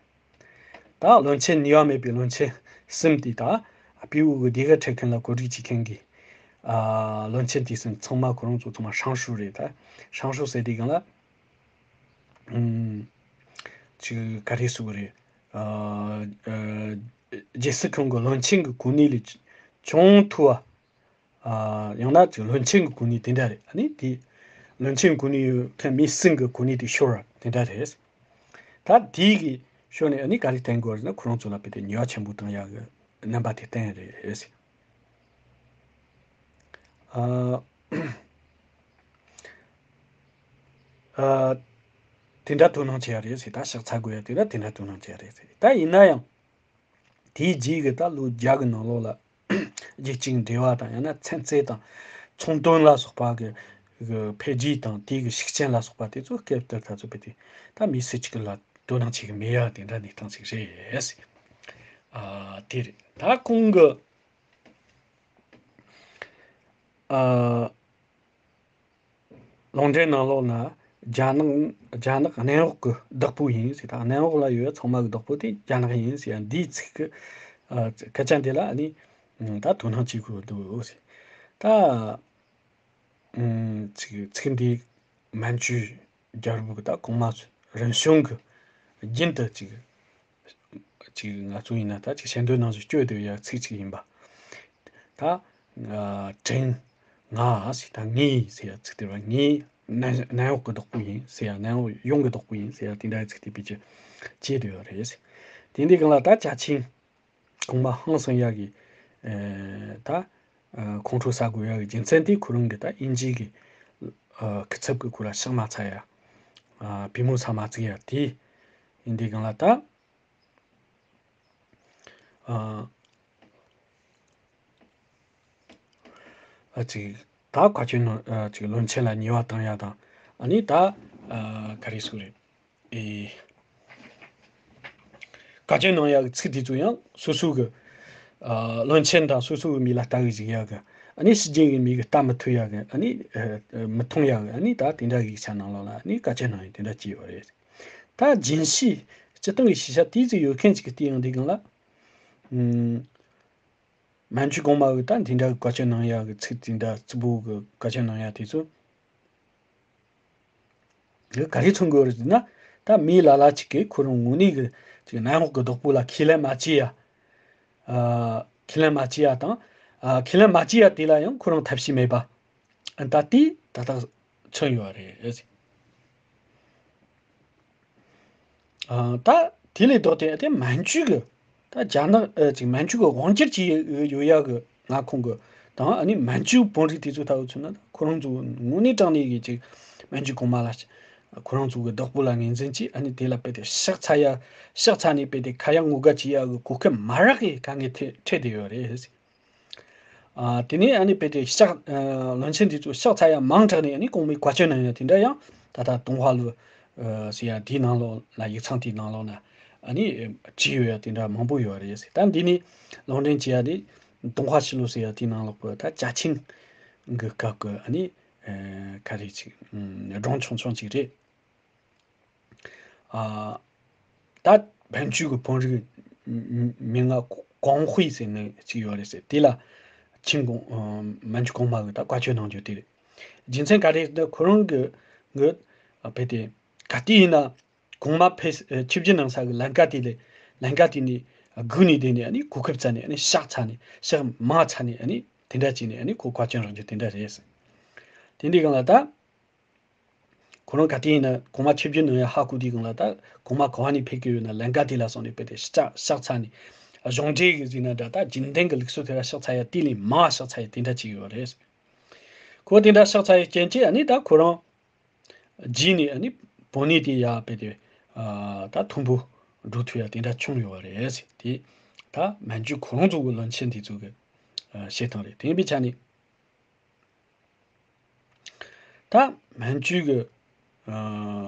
ད་བློན་ཆེན་ནུས་པ་མེད་པའི་བློན་ཆེན་གསུམ་དེ། ད་སྤྲེའུ་གི་ལྡེ་གུར་འཁྲབ་མཁན་ལ་གོ་སྒྲིག་བྱེད་མཁན་གི་ཨ་བློན་ཆེན་དེ་གསུམ་ཚང་མ་ཁོ་རང་ཚོ་ཚང་མ་ཧྲང་ཧྲུའུ་རེད། ད་ཧྲང་ཧྲུའུ་ཟེར་དུས་སྒང་ལ་ཨུམ་ཅིག་ག་རེ་ཟེར་དགོས་རེད། ཨ་ཨ་རྒྱལ་སྲིད་ཁང་གི་བློན་ཆེན་གྱི་གོ་གནས་ལས་ཅུང་མཐོ་བ། ཨ་ཡང་ན་ཅིག་བློན་ཆེན་གྱི་གོ་གནས་དེ་འདྲ་རེད། ཨ་ནི་དེ་བློན་ཆེན་གོ་གནས་ཡོད་མཁན་མི་གསུམ་གྱི་གོ་གནས་དེ་ཤོར་བ་དེ་འདྲ་རེད། ད་དེ་གི་ཤོར་ནས་ཨ་ནི་ག་རེ་བསྟན་དགོས་རེད་ན། ཁོ་རང་ཚོ་ལ་དཔེ་དེ་ནུས་པ་ཆེན་པོ་བཏང་ཡག་གི་རྣམ་པ་དེ་བསྟན་རེད། ཨ་ཨ་དེ་འདྲ་དོ་སྣང་བྱེད་ཡ་རེད་ཟེར། ད་ཕྱག་འཚལ་དགོས་ཡ་དེ་འདྲ་དེ་འདྲ་དོ་སྣང་བྱེད་ཡ་རེད་ཟེར། ད་ཡིན་ན་ཡང་། དེའི་རྗེས་ཀྱི་ད་ལོ་བརྒྱ་གི་ནང་ལོགས་ལ་རྒྱལ་སྤྱིའི་འབྲེལ་བ་དང་། ཡང་ན་ཚན་རྩལ་དང་ཚོང་དོན་ལ་སོགས་པ་གི་གི་འཕེལ་རྒྱས་དང་། དེའི་གི་ཤུགས་རྐྱེན་ལ་སོགས་པ་དེ་ཚོ་སྐབས་དེར་ད་ཚོ་དཔེ་དེ་ད་མི་སུ་གཅིག་ལ་དོ་སྣང་བྱེད་གི་མེད་ཡ་དེ་འདྲ་གནས་སྟངས་ཤིག་རེད། ཨ་དེ་རེད། ད་ཁོང་གི་ཨ། ལུང་འདྲེན་ནང་ལོགས་ན་རྒྱ་ནག་རྒྱ་ནག་གནམ་འོག་གི་བདག་པོ་ཡིན་ཟེར། ད་གནམ་འོག་ལ་ཡོད་ཚང་མ་གི་བདག་པོ་དེ་རྒྱ་ནག་ཡིན་ཟེར་ཡ་འདིའི་ཚིག་གི་ཨ་སྐད་ཆ་འདི་ལ་ཨ་ནི་ད་དོ་སྣང་བྱེད་དགོས་འདུག་ཟེར། ད་ཚིག་ཚིག་འདི་མན་ཇུ་རྒྱལ་པོ་གི་ད་གོང་མ་རིམ་བྱོན་གི་རྒྱུན་དུ་ཅིག་ཅིག་ང་ཚོ་ཡིན་ན་ད་ཅིག་ཞལ་འདོན་ནང་བཞིན་སྤྱོད་བསྡད་ཡ་ཚིག་ཅིག་ཡིན་པ། ད་ཨ་དྲིན་ང་ཟེར། ད་ངའི་ཟེར་ཡ་ཚིག་དེ་བ། ངའི་གནམ་གནམ་འོག་གི་བདག་པོ་ཡིན་ཟེར་ཡ། གནམ་འོག་ཡོངས་ཀྱི་བདག་པོ་ཡིན་ཟེར་ཡ་དེ་འདྲ་ཚིག་དེ་བེད་སྤྱོད་བྱེད་བསྡད་ཡོད་རེད། དེ་འདི་སྒང་ལ་ད་ཅ་ཆིང་གོང་མ་ཧང་སང་ཡ་གི་ ད་ཁོང་ཁྲོ་ཟ་དགོས་ཡ་གི་རྒྱུ་མཚན་དེ་ཁོ་རང་གི་ད་དབྱིན་ཇི་གི་སྐུ་ཚབ་གི་ཁོ་ལ་ཕྱག་མ་འཚལ་ཡ། པུས་མོ་ས་མ་བཙུགས་ཡ་དེ་ཡིན་དུས་སྒང་ལ་ད། ཨ་ཅིག་ད་བཀའ་བཀྱོན་ནང་ཨ་ཅིག་བློན་ཆེན་ལ་ཉེས་པ་བཏང་ཡ་དང་། ཨ་ནི་ད་ཨ་ག་རེ་ཟེར་དགོས་རེད། ཨེ། བཀའ་བཀྱོན་གནང་ཡག་གི་ཚིག་དེ་ཚོ་ཡང་སོ་སོ་གི་ཨ་བློན་ཆེན་དང་སོ་སོ་གི་མི་ལ་ལྟ་གི་འཇུག་ཡག་གི། ཨ་ནི་ཕྱི་རྒྱལ་གི་མི་གི་ལྟ་མི་ཐུབ་ཡག་གི། ཨ་ནི་ཨ་མི་མཐོང་ཡག་གི། ཨ་ནི་ད་དེ་འདྲ་གི་ཡིག་ཆ་ནང་ལོགས་ལ་ཨ་ནི་བཀའ་བཀྱོན་གནང་ཡག་དེ་འདྲ་བྱས་ཡོད་རེད། ད་རྒྱུན་ཤེས་སྤྱིར་བཏང་གི་ཤེས་བྱ་ཏོག་ཙམ་ཡོད་མཁན་ཅིག་གི་སྟེང་ཡང་འདི་སྒང་ལ། ཨུམ། མན་ཇུ་གོང་མ་གི་ད་འདི་འདྲ་གི་བཀའ་བཀྱོན་གནང་ཡག་གི་ཚིག་དེ་འདྲ་རྩུབ་པོ་གི་བཀའ་བཀྱོན་གནང་ཡག་དེ་ཚོ། ག་རེ་མཚོན་དགོས་རེད་ཟེར་ན། ད་མི་ལ་ལ་ཅིག་གིས་ཁོ་རང་ངོས་ནས་གི་ཅིག་ནན་ཧོག་གི་བདག་པོ་ལ་ཁས་ལེན་མ་བྱེད་ཡ། ཨ་ཁས་ལེན་མ་བྱེད་ཡ་དང་། ཨ་ཁས་ལེན་མ་བྱེད་ཡ་དེ་ལ་ཡང་ཁོ་རང་ཐབས་ཤེས་མེད་པ། ཨ་ད་དེ་ད་ལྟ་མཚོན་ཡོད་རེད། ཨ་ད་དེ་ལས་ལྡོག་སྟེ་དེ་མན་ཇུ་གི་ད་རྒྱ་ནག་ཨ་ཅིག་མན་ཇུ་གི་དབང་སྒྱུར་བྱེད་ཡོད་ཡ་གི་མངའ་ཁོངས་གི་དང་། ཨ་ནི་མན་ཇུ་དཔོན་རིགས་དེ་ཚོ་ལྟ་བུ་མཚོན་ན། ཁོ་རང་ཚོ་དངོས་གནས་དྲང་གནས་ཀྱི་ཅིག་མན་ཇུ་གོང་མ་ལ་ཁོ་རང་ཚོ་གི་བདག་པོ་ལ་ངོས་འཛིན་གྱིས། ཨ་ནི་དེ་ལ་དཔེ་དེ་ཕྱག་འཚལ་ཡ། ཕྱག་འཚལ་ནས་དཔེ་དེ་ཁ་ཡ་ངོ་དགའ་བྱེད་ཡ་གི་གོ་སྐབས་མ་རག་གི་དཀའ་ངལ་འཕྲད་འཕྲད་བསྡད་ཡོད་རེད། ཨ་དེ་ནས་ཨ་ནི་དཔེ་དེ་ཕྱག་ཨ་བློན་ཆེན་དེ་ཚོ་ཕྱག་འཚལ་ཡ་མང་དྲགས་ནས། ཨ་ནི་གོང་མའི་བཀའ་བཀྱོན་གནང་ཡ་དེ་འདྲ་ཡང་ད་ལྟ་ཏུན་ཧྭ་ལུའུ་ཨ་ཟེར་ཡ་དེའི་ནང་ལོགས་ལ། ཡིག་ཚང་དེའི་ནང་ལོགས་ན་ཨ་ནི་བྲིས་ཡོད་ཡ་དེ་འདྲ་མང་པོ་ཡོད་རེད་ཟེར། ད་འདི་ནི་ལུང་འདྲེན་བྱེད་ཡ་དེ་ཏུན་ཧྭ་ཕྱི་ལོ་ཟེར་ཡ་དེའི་ནང་ལོགས་པོ་ད་ཅཱ་ཆིང་གི་སྐབས་ཀྱི་ཨ་ནི་ཨ་ག་རེ་ཅིག་ཨ་སྒྲུང་ཆུང་ཆུང་ཅིག་རེད། ཨ་ད་མན་ཇུ་གི་དཔོན་རིགས་མི་ལྔ་ཀོང་ཧུའེ་ཟེར་ནི་གཅིག་ཡོད་རེད་ཟེར། དེ་ལ་ཆིང་གོང་ཨ་མན་ཇུ་གོང་མ་གི་ད་བཀའ་ཆོས་གནང་རྒྱུ་དེ་རེད། རྒྱུ་མཚན་ག་རེ་ཟེར་ན། ཁོ་རང་གི་གི་ཨ་དཔེ་དེ་ག་དུས་ཡིན་ན་གོང་མ་ཕེབས་ཨ་ཆིབས་བསྒྱུར་གནང་ས་གི་ལམ་ཀ་དེ་ལས། ལམ་ཀ་དེ་ནས་སྒུག་ནས་བསྡད་ནས། ཨ་ནི་གོ་སྐབས་བཙལ་ནས། ཨ་ནི་ཕྱག་འཚལ་ནས། ཕྱག་མང་འཚལ་ནས། ཨ་ནི་དེ་འདྲ་བྱས་ནས་ཨ་ནི་ཁོ་བཀའ་ཆོས་རག་རྒྱུ་དེ་འདྲ་རེད་ཟེར། དེ་འདྲའི་སྒང་ལ་ད། ཁོ་རང་ག་དུས་ཡིན་ན་གོང་མ་ཆིབས་བསྒྱུར་གནང་ཡ་ཧ་གོ་དུས་སྒང་ལ། ད་གོང་མ་ག་བ་ནས་ཕེབས་ཀྱི་ཡོད་ན་ལམ་ཀ་དེ་ལ་སོང་ནས་དཔེ་དེ་ཕྱག་ཕྱག་འཚལ་ནས། གཞུང་འབྲེལ་གྱི་ཟེར་ན་འདྲ། ད་རྒྱུན་ལྡན་གྱི་ལུགས་སྲོལ་དེ་ལ་ཕྱག་འཚལ་ཡ་དེ་ལས་མང་བ་ཕྱག་འཚལ་ཡ་དེ་འདྲ་ཅིག་ཡོད་རེད། ཁོ་དེ་འདྲ་ཕྱག་འཚལ་ཡ་རྐྱེན་གྱིས་ཨ་ནི་ད་ཁོ་རང་རྗེས་ནས་ཨ་ནི་བོད་ནས་དེ་ཡར་དཔེ་དེ་ཨ་ད་མཐོན་པོ་འགྲོ་ཐུབ་ཡ་དེ་འདྲ་བྱུང་ཡོད་རེད་ཟེར། དེ་ད་མན་ཇུ་ཁོ་རང་ཚོ་གི་བློན་ཆེན་དེ་ཚོ་གི་ཨ་བཤད་སྟངས་རེད། དེ་ཡིན་པའི་ཆ་ནས། ད་མན་ཇུ་གི་ཨ་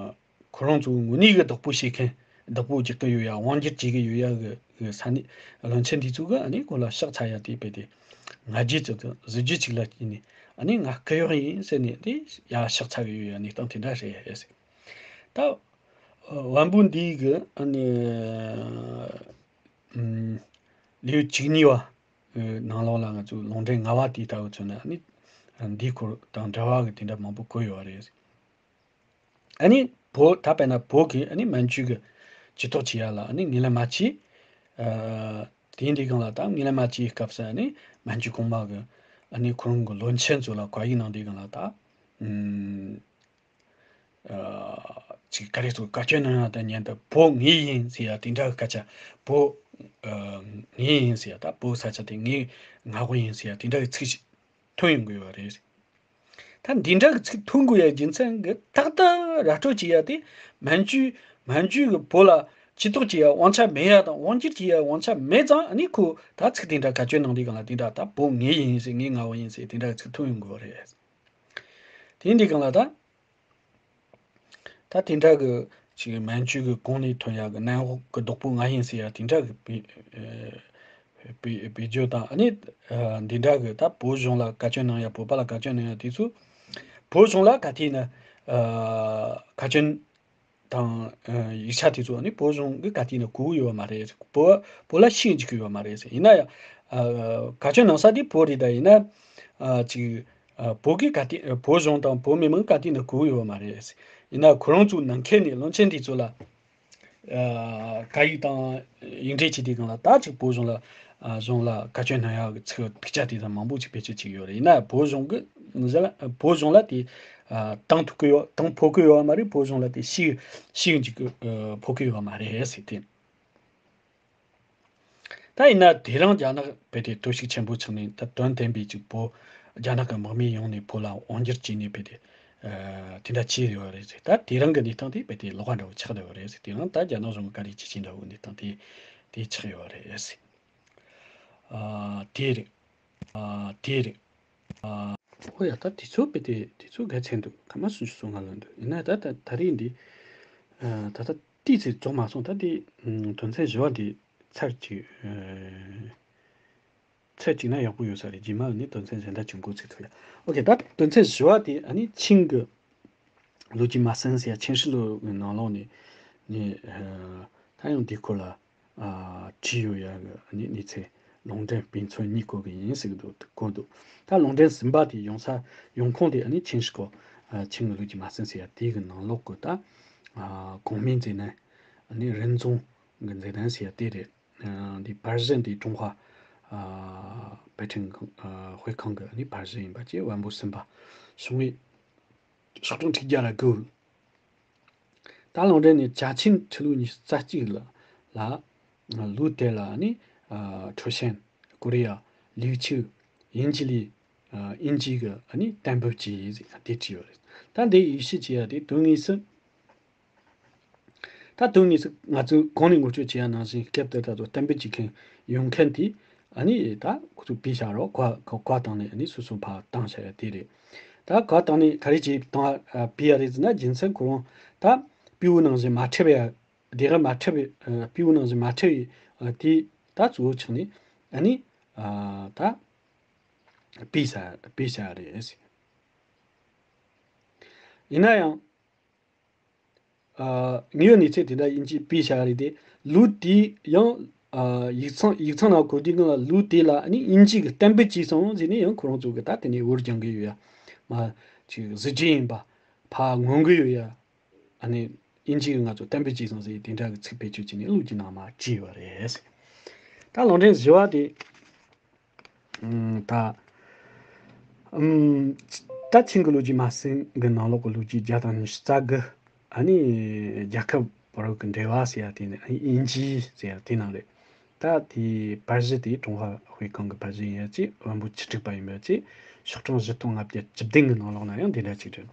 ཁོ་རང་ཚོ་དངོས་གནས་གི་བདག་པོ་བྱེད་མཁན། བདག་པོ་རྒྱག་གི་ཡོད་ཡ། དབང་སྒྱུར་བྱེད་ཀྱི་ཡོད་ཡ་གི་གི་ས་གནས་བློན་ཆེན་དེ་ཚོ་གི་ཨ་ནི་ཁོ་ལ་ཕྱག་འཚལ་ཡ་དེ་དཔེ་དེ་ང་རྒྱལ་ཅིག་དང་གཟི་བརྗིད་ཅིག་ལ་བརྟེན་ནས། ཨ་ནི་ང་སྐུ་གཡོག་ཡིན་ཟེར་ནས་དེ་ཡར་ཕྱག་འཚལ་གི་ཡོད་ཡ་གནས་སྟངས་དེ་འདྲ་རེད་ཟེར། ད་ཨ་བན་བོན་འདི་གི་ཨ་ནི་ཨ་ལེའུ་བཅུ་གཉིས་པ་ནང་ལོགས་ལ་ང་ཚོས་ལུང་འདྲེན་ལྔ་པ་དེ་ལྟ་བུ་མཚོན་ན། ཨ་ནི་འདིའི་སྐོར་དང་འབྲེལ་བ་གི་དེ་འདྲ་མང་པོ་བཀོད་ཡོད་རེད། ཨ་ནི་བོད་ད་དཔེར་ན་བོད་ཀྱིས་ཨ་ནི་མན་ཇུ་གི་ཇུས་གཏོགས་བྱེད་ཡ་ལ་ཨ་ནི་ངོས་ལེན་མ་བྱས། ཨ་དེ་འདི་སྒང་ལ་ད་ངོས་ལེན་མ་བྱས་སྐབས་སུ། ཨ་ནི་མན་ཇུ་གོང་མ་གི་ཨ་ནི་ཁོ་རང་གི་བློན་ཆེན་ཚོ་ལ་བཀའ་ཡིག་གནང་དུས་སྒང་ལ་ད། ཨུམ། ཨ་ཅིག་ག་རེ་ཚོ་བཀའ་བཀྱོན་གནང་ཡ་དང་མཉམ་དུ་བོད་ངའི་ཡིན་ཟེར་ཡ་དེ་འདྲ་གི་སྐད་ཆ། བོད་ཨ་ངའི་ཡིན་ཟེར་ཡ། ད་བོད་ས་ཆ་དེ་ངའི་མངའ་འོག་ཡིན་ཟེར་ཡ་དེ་འདྲ་གི་ཚིག་ཞིག་ཐོན་ཡོང་གི་ཡོད་རེད། ད་འདི་འདྲ་གི་ཚིག་ཐོན་དགོས་ཡ་རྒྱུ་མཚན་གི་ཏག་ཏག་ར་སྤྲོད་བྱེད་ཡ་དེ། མན་ཇུ་མན་ཇུ་གི་བོད་ལ་ཇུས་གཏོགས་བྱེད་ཡ་དབང་ཆ་མེད་ཡ་དང་། དབང་སྒྱུར་བྱེད་ཡ་དབང་ཆ་མེད་ཙང་། ཨ་ནི་ཁོ་ད་ཚིག་དེ་འདྲ་བཀའ་བཀྱོན་གནང་དུས་སྒང་ལ་དེ་འདྲ། ད་བོད་ངའི་ཡིན་ཟེར། ངའི་མངའ་འོག་ཡིན་ཟེར། དེ་འདྲ་གི་ཚིག་ཐོན་ཡོང་གི་ཡོད་རེད། དེ་འདི་སྒང་ལ་ད། ད་དེ་འདྲ་གི་ཅིག་མན་ཇུ་གི་གོང་ནས་ཐོན་ཡ་གི་ནན་ཧོག་གི་བདག་པོ་ང་ཡིན་ཟེར་ཡ་དེ་འདྲ་གི་བེད་ཨ་བེད་བེད་སྤྱོད་དང་། ཨ་ནི་ཨ་འདི་འདྲ་གི་ད་བོད་གཞུང་ལ་བཀའ་བཀྱོན་གནང་ཡ། བོད་པ་ལ་བཀའ་བཀྱོན་གནང་ཡ་དེ་ཚོ་བོད་གཞུང་ལ་ག་དུས་ན་ཨ་བཀའ་བཀྱོན་དང་ཨ་ཡིག་ཆ་དེ་ཚོ་ཨ་ནི་བོད་གཞུང་གི་ག་དུས་ན་གོ་གི་ཡོད་མ་རེད། བོད་བོད་ལ་ཤེས་འཇུག་གི་ཡོད་མ་རེད། ཡིན་ན་ཡང་ཨ་བཀའ་བཀྱོན་གནང་ས་དེ་བོད་རེད། ད་ཡིན་ན་ཨ་ཅིག་ཨ་བོད་ཀྱི་ག་དུས་ཨ་བོད་གཞུང་དང་བོད་མི་མང་ག་དུས་ན་གོ་གི་ཡོད་མ་རེད། ཡིན་ན་ཁོ་རང་ཚོ་ནང་ཁུལ་ནས་བློན་ཆེན་དེ་ཚོ་ལ་ཨ་བཀའ་ཡིག་དང་ཡིག་འབྲེལ་བྱེད་དུས་སྒང་ལ། ད་ཅིག་བོད་གཞུང་ལ་ཨ་གཞུང་ལ་བཀའ་བཀྱོན་གནང་ཡག་གི་ཚིག་ཐིག་ཆ་དེ་ཚོ་མང་པོ་ཅིག་བེད་སྤྱོད་བྱེད་ཀྱི་ཡོད་རེད། ཡིན་ན་བོད་གཞུང་གི་ཟེར་ན་བོད་གཞུང་ལ་དེ་ཨ་བཏང་ཐུབ་ཀྱི་ཡོད། བཏང་ཕོད་ཀྱི་ཡོད་མ་རེད། བོད་གཞུང་ལ་དེ་ཤེས་ཤེས་འཇུག་གི་ཨ་ཕོད་ཀྱི་ཡོད་མ་རེད་ཟེར་ཏེ། ད་ཡིན་ན་དེ་རིང་རྒྱ་ནག་བོད་དེ་གཏོར་བཤིག་ཆེན་པོ་ཆགས་ནས། ད་དོན་བདེན་པའི་ཅིག་བོད་རྒྱ་ནག་གི་དམག་མི་ཡོང་ནས་བོད་ལ་དབང་སྒྱུར་བྱས་ནས་བོད་དེ་ཨ་དེ་འདྲ་བྱས་ཡོད་རེད་ཟེར། ད་དེ་རིང་གི་གནས་སྟངས་དེ་བོད་དེ་ལོགས་ཀ་འདྲ་བོ་ཆགས་བསྡད་ཡོད་རེད་ཟེར། དེ་རིང་ད་རྒྱ་ནག་གཞུང་གི་བཀའ་དྲིན་ཆེ་ཆེ་འདྲ་བོ་གནས་སྟངས་དེ་དེ་ཆགས་ཡོད་རེད་ཟེར། ཨ་དེ་རེད། ཨ་དེ་རེད། ཨ་ཨོ་ཡ། ད་དུས་ཚོད་བོད་དེ་དུས་ཚོད་ག་ཚད་འདུག་སྐར་མ་སུམ་ཅུ་སོ་ལྔ་ལོན་འདུག་ཡིན་ན་ད་ད་ད་རེས་འདི་ཨ་ད་ད་ཏིས་ཙི་རྫོགས་མ་སོང་། ད་འདི་ཨ་དོན་ཚན་བཞི་བ་འདི་ཚར་གཅིག་ཨ་ཚར་གཅིག་ན་ཡག་པོ་ཡོད་ས་རེད། རྗེས་མ་ནི་དོན་ཚན་གཞན་དག་ཅིག་འགོ་ཚུགས་ཐུབ་ཡ། ཨོ་ཁེ། ད་དོན་ཚན་བཞི་བ་དེ་ཨ་ནི་ཆིང་གི་ལོ་རྒྱུས་མ་ཟིན་ཟེར་ཡ། ཆིང་ཧྲི་ལོ་གི་ནང་ལོགས་ནས་ནི་ཨ་ད་ཡང་འདི་སྐོར་ལ་ཨ་བྲིས་ཡོད་ཡ་གི་ཨ་ནི་གནས་ཚུལ་ལུང་འདྲེན་དཔེ་མཚོན་གཉིས་བཀོད་གི་ཡིན་ཟེར་གི་འདུག་བཀོད་འདུག་ད་ལུང་འདྲེན་ཟིན་པ་དེ་ཡོང་ས་ཡོང་ཁུངས་དེ་ཨ་ནི་ཆིང་ཧྲི་ཁོ་ཨ་ཆིང་གི་ལོ་རྒྱུས་མ་ཟིན་ཟེར་ཡ་དེ་གི་ནང་ལོགས་གི་ད་ཨ་གོང་མའི་མཛད་རྣམ་ཨ་ནི་རིན་ཙུང་གི་མཛད་རྣམ་ཟེར་ཡ་དེ་རེད། ཨ་འདི་པར་གཞི་འདི་ཀྲུང་ཧྭ་ཨ་པེ་ཁྲིན་ཨ་དཔེ་ཁང་གི་ཨ་ནི་པར་གཞི་ཡིན་པ་བཅས་བམ་པོ་གསུམ་པ། ཞུང་ངེ་ཤོག་གྲངས་ཁྲི་བརྒྱ་ལ་དགུ། ད་ལུང་འདྲེན་ནི་ཅ་ཆིང་ཁྲི་ལོ་ཉི་ཤུ་རྩ་གཅིག་ལ་ལ་ལོ་དེ་ལ་ནི་ཨ་ཁྲོ་ཤན་ཀོ་རི་ཡ་ལིའུ་ཆུ་དབྱིན་ཇི་ལི་ཨ་དབྱིན་ཇི་གི་ཨ་ནི་གཏན་འབེབས་ཀྱི་ཡིག་ཟིག་དེ་བྲིས་ཡོད་རེད། ད་འདི་ཡིག་ཤུ་བྱས་ཡ་དེ་དོན་དངོས་སུ། ད་དོན་དངོས་སུ་ང་ཚོས་གོང་ནས་ངོ་སྤྲོད་བྱས་ཡ་ནང་བཞིན་སྐབས་དེ་ད་དུང་གཏན་འབེབས་བྱེད་མཁན་ཡོང་མཁན་དེ་ཨ་ནི་ད་ཁོ་ཚོས་ཕུད་བཞག་རོགས། གོ་གོ་བ་བཏང་ནས་ཨ་ནི་སོ་སོ་ཕར་བཏང་བཞག་ཡ་དེ་རེད། ད་གོ་བ་བཏང་ནས་ག་རེ་བྱས་བཏང་ཨ་ཕུད་ཡ་རེད་ཟེར་ན། རྒྱུ་མཚན་ཁོ་རང་ད་སྤྲེའུ་ནང་བཞིན་མ་ཁྲིད་པའི་ཨ་དེ་ག་མ་ཁྲིད་པའི་ཨ་སྤྲེའུ་ནང་བཞིན་མ་ཁྲིད་པའི་ཨ་དེ་ད་གཙོ་བོ་ཆགས་ནས་ཨ་ནི་ཨ་ད་ཕུད་ས་ཕུད་བཞག་ཡ་རེད་ཟེར། ཡིན་ན་ཡང་། ཨ་དངོས་ཡོད་གནས་ཚུལ་དེ་འདྲ་ཡིན་གཅིག་ཕུད་བཞག་རེད་དེ། ལོ་དེའི་ཡང་ཨ་ཡིག་ཚང་ཡིག་ཚང་ནང་བཀོད་དུས་སྒང་ལ་ལོ་དེ་ལ་ཨ་ནི་དབྱིན་ཇི་གི་གཏན་འབེབས་བྱས་སོང་ཟེར་ནས་ཡང་ཁོ་རང་ཚོ་གི་ད་དེ་ནས་འུར་རྒྱག་གི་ཡོད་ཡ། མ་ཅིག་གཟི་བརྗིད་ཡིན་པ་ཕར་ངོམ་གི་ཡོད་ཡ། ཨ་ནི་དབྱིན་ཇི་གི་ང་ཚོ་གཏན་འབེབས་བྱས་སོང་ཟེར་དེ་འདྲ་གི་ཚིག་བེད་སྤྱོད་བྱས་ནས་ལོ་རྒྱུས་ནང་མར་བྲིས་ཡོད་རེད། ད་ལུང་འདྲེན་བཞི་བ་དེ། ཨམ་ད་ཨམ་ད་ཆིང་གི་ལོ་རྒྱུས་མ་ཟིན་གི་ནང་ལོགས་གི་ལོ་རྒྱུས་བརྒྱ་དང་ཉི་ཤུ་རྩ་དགུ། ཨ་ནི་རྒྱལ་ཁབ་བར་གི་འབྲེལ་བ་ཟེར་ཡ་དེ་ནི་ཨ་ནི་དབྱིན་ཇི་ཟེར་ཡ་དེ་ནང་རེད། ད་དེའི་པར་གཞི་དེ་ཀྲུང་ཧྭ་དཔེ་ཁང་གི་པར་གཞི་ཡིན་ཡ་གཅིག་བམ་པོ་བཅུ་དྲུག་པ་ཡིན་པ་གཅིག་ཤོག་གྲངས་བཞི་སྟོང་ལྔ་བརྒྱ་བཅུ་བདུན་གི་ནང་ལོགས་ན་ཡང་དེ་འདྲ་གཅིག་རེད།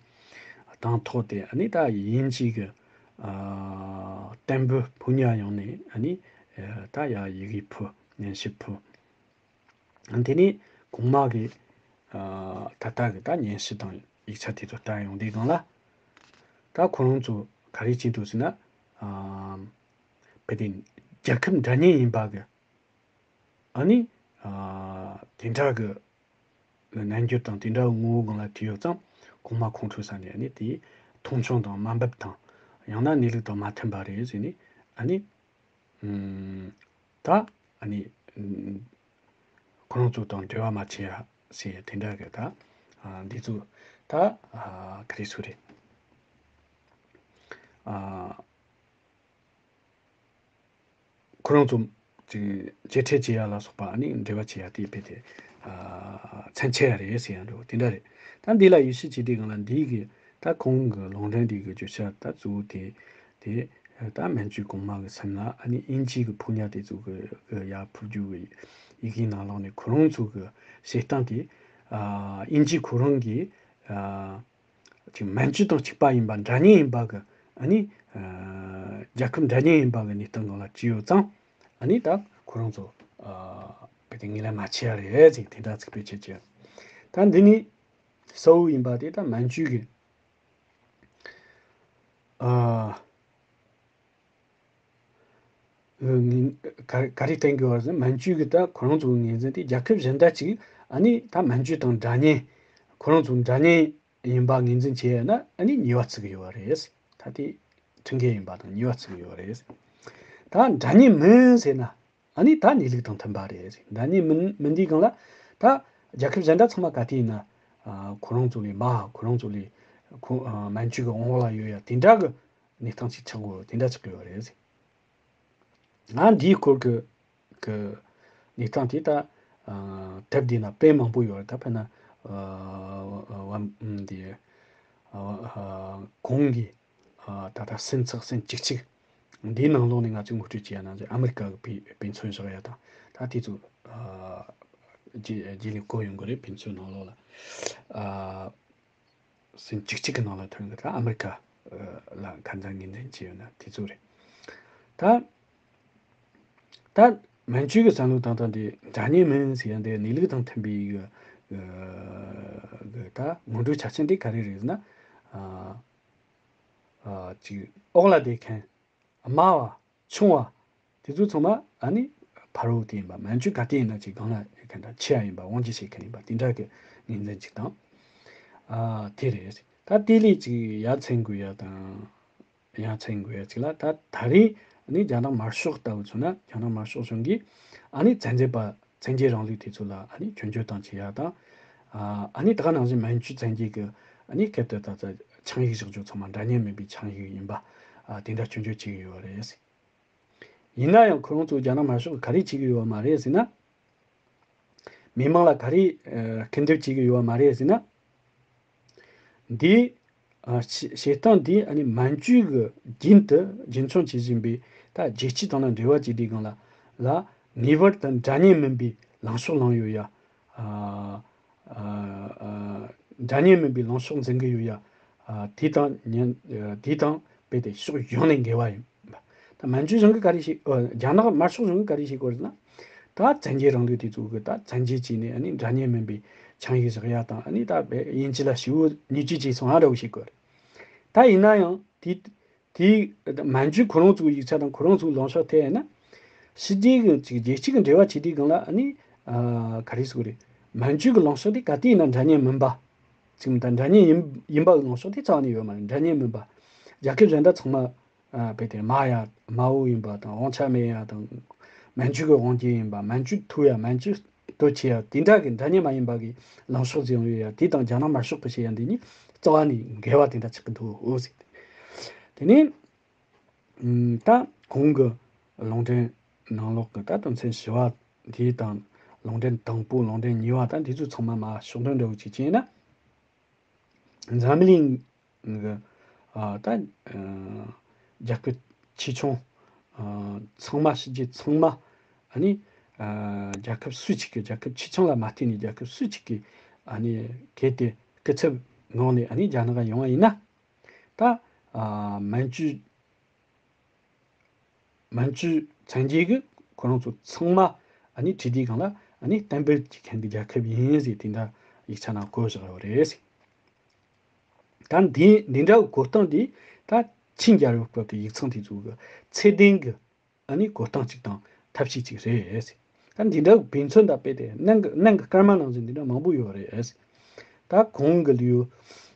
དང་ཐོག་དེ་ཨ་ནི་ད་དབྱིན་ཇི་གི་ཨ་གཏན་འབེབས་ཕུད་ནས་ཡོང་ནས་ཨ་ནི་ཨ་ད་ཡ་ཡི་གེ་ཕུད། སྙན་ཞུ་ཕུད། དེ་ནས་གོང་མ་གི་ཨ་ད་ལྟ་གི་ད་སྙན་ཞུ་དང་ཡིག་ཆ་དེ་ཚོ་བལྟ་ཡོང་དུས་སྒང་ལ། ད་ཁོ་རང་ཚོ་ག་རེ་བྱེད་འདུག་ཟེར་ན། ཨ་བོད་དེ་རྒྱལ་ཁབ་འདྲ་མཉམ་ཡིན་པ་གི་ཨ་ནི་ཨ་དེ་འདྲ་གི་རྣམ་འགྱུར་དང་དེ་འདྲ་གི་ངོ་བོ་སྒང་ལ་བྲིས་ཡོད་ཙང་། གོང་མ་ཁོང་ཁྲོ་ཟ་ནས་ཨ་ནི་དེ་མཐོང་ཆུང་དང་དམའ་འབེབས་དང་། ཡང་ན་གནས་ལུགས་དང་མ་མཐུན་པ་རེད་ཟེར་ནས་ཨ་ནི། ཨུམ། ད་ཨ་ནི་ཨུམ། ཁོ་རང་ཚོ་དང་འབྲེལ་བ་མ་བྱེད་ཡ་ཟེར་དེ་འདྲ་གི་ད་ཨ་འདི་ཚོ་ད་ཨ་ག་རེ་ཟེར་རེད། ཨ་ཁོ་རང་ཚོ་ཅིག་མཇལ་འཕྲད་བྱེད་ཡ་ལ་སོགས་པ། ཨ་ནི་འབྲེལ་བ་བྱེད་ཡ་དེ་དཔེ་དེ་ཨ་ཚན་ཆེ་ཡ་རེད་ཟེར་ཡ་འདྲ་བོ་དེ་འདྲ་རེད། ད་འདི་ལ་ཡིད་ཆེས་བྱེད་དུས་སྒང་ལ་འདི་གི་ད་ཁོང་གི་ལུང་འདྲེན་འདི་གི་བརྗོད་བྱ་ད་གཙོ་བོ་དེ་དེ་ད་མན་ཇུ་གོང་མ་གི་སེམས་ལ་ཨ་ནི་དབྱིན་ཇི་གི་ཕོ་ཉ་དེ་ཚོ་གི་གི་ཡར་ཕུབ་རྒྱུ་གི་ཡི་གེའི་ནང་ལོགས་ནས་ཁོ་རང་ཚོ་གི་བཤད་སྟངས་དེ། ཨ་དབྱིན་ཇི་ཁོ་རང་གི་ཨ་ཅིག་མན་ཇུ་དང་གཅིག་པ་ཡིན་པ། འདྲ་མཉམ་ཡིན་པ་གི་ཨ་ནི་ཨ་རྒྱལ་ཁབ་འདྲ་མཉམ་ཡིན་པ་གི་གནས་སྟངས་སྒང་ལ་བྲིས་ཡོད་ཙང་། ཨ་ནི་ད་ཁོ་རང་ཚོ་ཨ་གལ་ཏེ་ངེས་ལེན་མ་བྱས་ཡ་རེད་ཟེར་དེ་འདྲ་ཚིག་བེད་སྤྱོད་བྱས། ད་འདི་ནི་གསལ་བོ་ཡིན་པ་དེ་ད་མན་ཇུ་གི་ཨ་ག་ག་རེ་བསྟན་དགོས་པ་ཟེར་ན། མན་ཇུ་གི་ད་ཁོ་རང་ཚོ་གི་ངོས་འཛིན་དེ་རྒྱལ་ཁབ་གཞན་དག་ཅིག་ཨ་ནི་ད་མན་ཇུ་དང་འདྲ་མཉམ། ཁོ་རང་ཚོ་འདྲ་མཉམ་ཡིན་པ་ངོས་འཛིན་བྱས་ཡོད་ན་ཨ་ནི་ཉེས་པ་བཙུགས་ཡོད་རེད། ད་དེ་ཁྲིམས་འགལ་ཡིན་པ་དང་ཉེས་པ་བཙུགས་ཡོད་རེད། ད་འདྲ་མཉམ་མིན་ཟེར་ན་ཨ་ནི་ད་གནས་ལུགས་དང་མཐུན་པ་རེད། འདྲ་མཉམ་མིན་མིན་དུས་སྒང་ལ་ད་རྒྱལ་ཁབ་གཞན་དག་ཚང་མ་ག་དུས་ཡིན་ན་ཨ་ཁོ་རང་ཚོ་ལས་དམའ། ཁོ་རང་ཚོ་ལས་ཁོ་ཨ་མན་ཇུ་གི་འོག་ལ་ཡོད་ཡ་དེ་འདྲ་གི་གནས་སྟངས་ཅིག་ཆགས་དགོས། དེ་འདྲ་ཆགས་ཀྱི་ཡོད་རེད། ང་འདིའི་སྐོར་གྱི་གི་གནས་སྟངས་དེ་ད་ཨ་དེབ་འདི་ན་དཔེ་མང་པོ་ཡོད་རེད། ད་དཔེར་ན་ཨ་བ་འདི་ཨ་གོང་གི་ཨ་ད་ལྟ་སུན་ཚགས་སུན་ཅིག་ཅིག་ འདིའི་ནང་ལོགས་ནས་ང་ཚོས་ངོ་སྤྲོད་བྱས་ཡ་ནང་བཞིན་ཨ་མི་རི་ཀ་གི་དཔེ་དཔེ་མཚོན་བཞག་ཡ་དང་། ད་དེ་ཚོ་ཨ་རྗེས་རྗེས་ལས་གོ་ཡོང་གི་རེད། དཔེ་མཚོན་ནང་ལོགས་ལ་ཨ་ཟིན་གཅིག་གཅིག་གི་ནང་ལ་ཐོན་གི། ད་ཨ་མི་རི་ཀ་ལ་ཁ་མཚར་ངོས་འཛིན་བྱས་ཡོད་ན་དེ་ཚོ་རེད། ད་ད་མན་ཇུ་གི་བསམ་བློ་བཏང་སྟངས་དེ་འདྲ་མཉམ་མིན་ཟེར་ཡ་འདི་གནས་ལུགས་དང་མཐུན་པའི་གི་གི་ད་ངོ་སྤྲོད་ཆ་རྐྱེན་དེ་ག་རེ་རེད་ཟེར་ན། ཨ་ཨ་ཅིག་འོག་ལ་བསྡད་མཁན་དམའ་བ་ཆུང་བ་དེ་ཚོ་ཚང་མ་ཨ་ནི་ཕ་རོལ་དེ་ཡིན་པ། མན་ཇུ་ག་དེ་ཡིན་ན་ཅིག་སྒང་ལ་ཡོད་མཁན་དང་ཆེ་བ་ཡིན་པ། དབང་སྒྱུར་བྱེད་མཁན་ཡིན་པ་དེ་འདྲ་གི་ངོས་འཛིན་ཅིག་དང་། ཨ་དེ་རེད། ད་དེ་ལས་ཅིག་ཡ་མཚན་དགོས་ཡ་དང་། ཡ་མཚན་དགོས་ཡ་ཅིག་ལ། ད་ད་རེས་ཨ་ནི་རྒྱ་ནག་དམར་ཤོག་ལྟ་བུ་མཚོན་ན། རྒྱ་ནག་དམར་ཤོག་གཞུང་གིས་ཨ་ནི་བཙན་འཛུལ་པ་བཙན་རྒྱལ་རིང་ལུགས་དེ་ཚོ་ལ་ཨ་ནི་སྐྱོན་བརྗོད་བཏང་བྱེད་ཡ་དང་། ཨ་ཨ་ནི་ད་ག་ནང་བཞིན་མན་ཇུ་བཙན་རྒྱལ་གྱི་ཨ་ནི་སྐད་དུ་ད་ལྟ་ཆིངས་ཡིག་བཞག་རྒྱུ་ཚང་མ་འདྲ་མཉམ་མིན་པའི་ཆིངས་ཡིག་ཡིན་པ། ཨ་དེ་འདྲ་སྐྱོན་བརྗོད་བྱེད་ཀྱི་ཡོད་རེད། ཡིན་ན་ཡང་ཁོ་རང་ཚོ་རྒྱ་ནག་དམར་ཤོག་གིས་ག་རེ་བྱེད་ཀྱི་ཡོད་པ་མ་རེད་ཟེར་ན། མི་མང་ལ་ག་རེ་ཨ་སྐུར་འདེབས་བྱེད་ཀྱི་ཡོད་པ་མ་རེད་ཟེར་ན། འདི་ཨ་བྱེད་བྱེད་སྟངས་འདི་ཨ་ནི་མན་ཇུ་གིས་རྒྱུན་དུ་རྒྱུན་འཁྱོངས་བྱེད་བཞིན་པའི་ད་རྒྱལ་སྤྱི་དང་ལ་འབྲེལ་བ་བྱེད་དུས་སྒང་ལ་ལ་ངེས་པར་དུ་འདྲ་མཉམ་མིན་པའི་ལངས་ཕྱོགས་བླངས་ཡོད་ཡ། ཨ་ཨ་ཨ་འདྲ་མཉམ་མིན་པའི་ལངས་ཕྱོགས་འཛིན་གྱི་ཡོད་ཡ། ཨ་དེ་དང་ཉན་ཨ་དེ་དང་རྦད་དེ་ཕྱོགས་ཡོངས་ནས་འགལ་བ་ཡིན། ད་མན་ཇུ་གཞུང་གིས་ག་རེ་བྱེད། ཨ་རྒྱ་ནག་དམར་ཤོག་གཞུང་གིས་ག་རེ་བྱེད་དགོས་རེད་ན། ད་བཙན་རྒྱལ་རིང་ལུགས་དེ་ཚོ་གི་ད་བཙན་འཛུལ་བྱས་ནས་ཨ་ནི་འདྲ་མཉམ་མིན་པའི་ཆིངས་ཡིག་བཞག་ཡ་དང་། ཨ་ནི་ད་དབྱིན་ཇི་ལ་ཞེ་པོ་ཉེས་ཆད་བཅད་སོང་ཨ་འདྲ་བོ་བྱེད་དགོས་རེད། ད་ཡིན་ན་ཡང་དེ་དེ་མན་ཇུ་ཁོ་རང་ཚོའི་ཡིག་ཆ་དང་ཁོ་རང་ཚོའི་ལངས་ཕྱོགས་ཐད་ཡིན་ན། ཕྱི་རྒྱལ་གྱི་ཅིག་རྒྱལ་སྤྱི་གི་འབྲེལ་བ་བྱེད་དུས་སྒང་ལ་ཨ་ནི་ཨ་ག་རེ་ཟེར་དགོས་རེད། མན་ཇུ་གི་ལངས་ཕྱོགས་དེ་ག་དུས་ཡིན་ན་འདྲ་མཉམ་མིན་པ། ཅིག་མི་ད་འདྲ་མཉམ་ཡིན་ཡིན་པ་གི་ལངས་ཕྱོགས་དེ་རྩ་བ་ནས་ཡོད་མ་རེད། འདྲ་མཉམ་མིན་པ། རྒྱལ་ཁབ་གཞན་དག་ཚང་མ་ཨ་དཔེ་དེ་དམའ་ཡ་དམའ་བོ་ཡིན་པ་དང་། དབང་ཆ་མེད་ཡ་དང་། མན་ཇུ་གི་དབང་སྒྱུར་ཡིན་པ། མན་ཇུ་མཐོ་ཡ། མན་ཇུ་སྟོབས་ཆེ་ཡ། དེ་འདྲ་གི་འདྲ་མཉམ་མ་ཡིན་པ་གི་ལངས་ཕྱོགས་ཟིན་ཡོད་ཡ། དེ་དང་རྒྱ་ནག་དམར་ཤོག་གི་བཤད་ཡ་འདི་གཉིས་རྩ་བ་ནས་འགལ་བ་དེ་འདྲ་ཆགས་ཀྱི་འདུག་ཟེར། དེ་ནས་ཨམ་ད་གོང་གི་ལུང་འདྲེན་ནང་ལོགས་ཀྱི་ད་དོན་ཚན་བཞི་བ་དེ་དང་། ལུང་འདྲེན་དང་པོ། ལུང་འདྲེན་གཉིས་པ། ད་འདི་ཚོ་ཚང་མ་མར་ཕྱོགས་སྡོམ་འདྲ་བོ་ཅིག་བྱས་ན། འཛམ་གླིང་གི་ཨ་ད་ཨ་རྒྱལ་ཁབ་ཆེ་ཆུང་ཨ་ཚང་མ། ཕྱི་རྒྱལ་ཚང་མ་ཨ་ནི་ཨ་རྒྱལ་ཁབ་སུ་གཅིག་གི། རྒྱལ་ཁབ་ཆེ་ཆུང་ལ་མ་བལྟས་ནས་རྒྱལ་ཁབ་སུ་གཅིག་གི་ཨ་ནི་གལ་ཏེ་སྐུ་ཚབ་ངང་ནས་ཨ་ནི་རྒྱ་ནག་ཡོང་བ་ཡིན་ན། ད་ཨ་མན་ཇུ་མན་ཇུ་བཙན་རྒྱལ་གྱིས་ཁོ་རང་ཚོ་ཚང་མ་ཨ་ནི་བྲིས་དུས་སྒང་ལ་ཨ་ནི་གཏན་འབེབས་བྱེད་མཁན་གྱི་རྒྱལ་ཁབ་ཡིན་ཟེར་དེ་འདྲ་ཡིག་ཆ་ནང་བཀོད་བཞག་ཡོད་རེད། ད་འདི་འདི་འདྲ་བའི་བཀོད་སྟངས་འདི་ད་ཆིན་རྒྱལ་རབས་སྐབས་ཀྱི་ཡིག་ཚང་དེ་ཚོ་གི་ཚད་ལྡན་གྱི་ཨ་ནི་བཀོད་སྟངས་གཅིག་དང་ཐབས་ཤེས་གཅིག་རེད། ད་འདི་འདྲ་བའི་དཔེ་མཚོན་དང་དཔེ་དེ་ནང་གི་ནང་གི་སྐར་མ་ནང་བཞིན་འདི་འདྲ་མང་པོ་ཡོད་རེད། ད་གོང་གི་ལེའུ་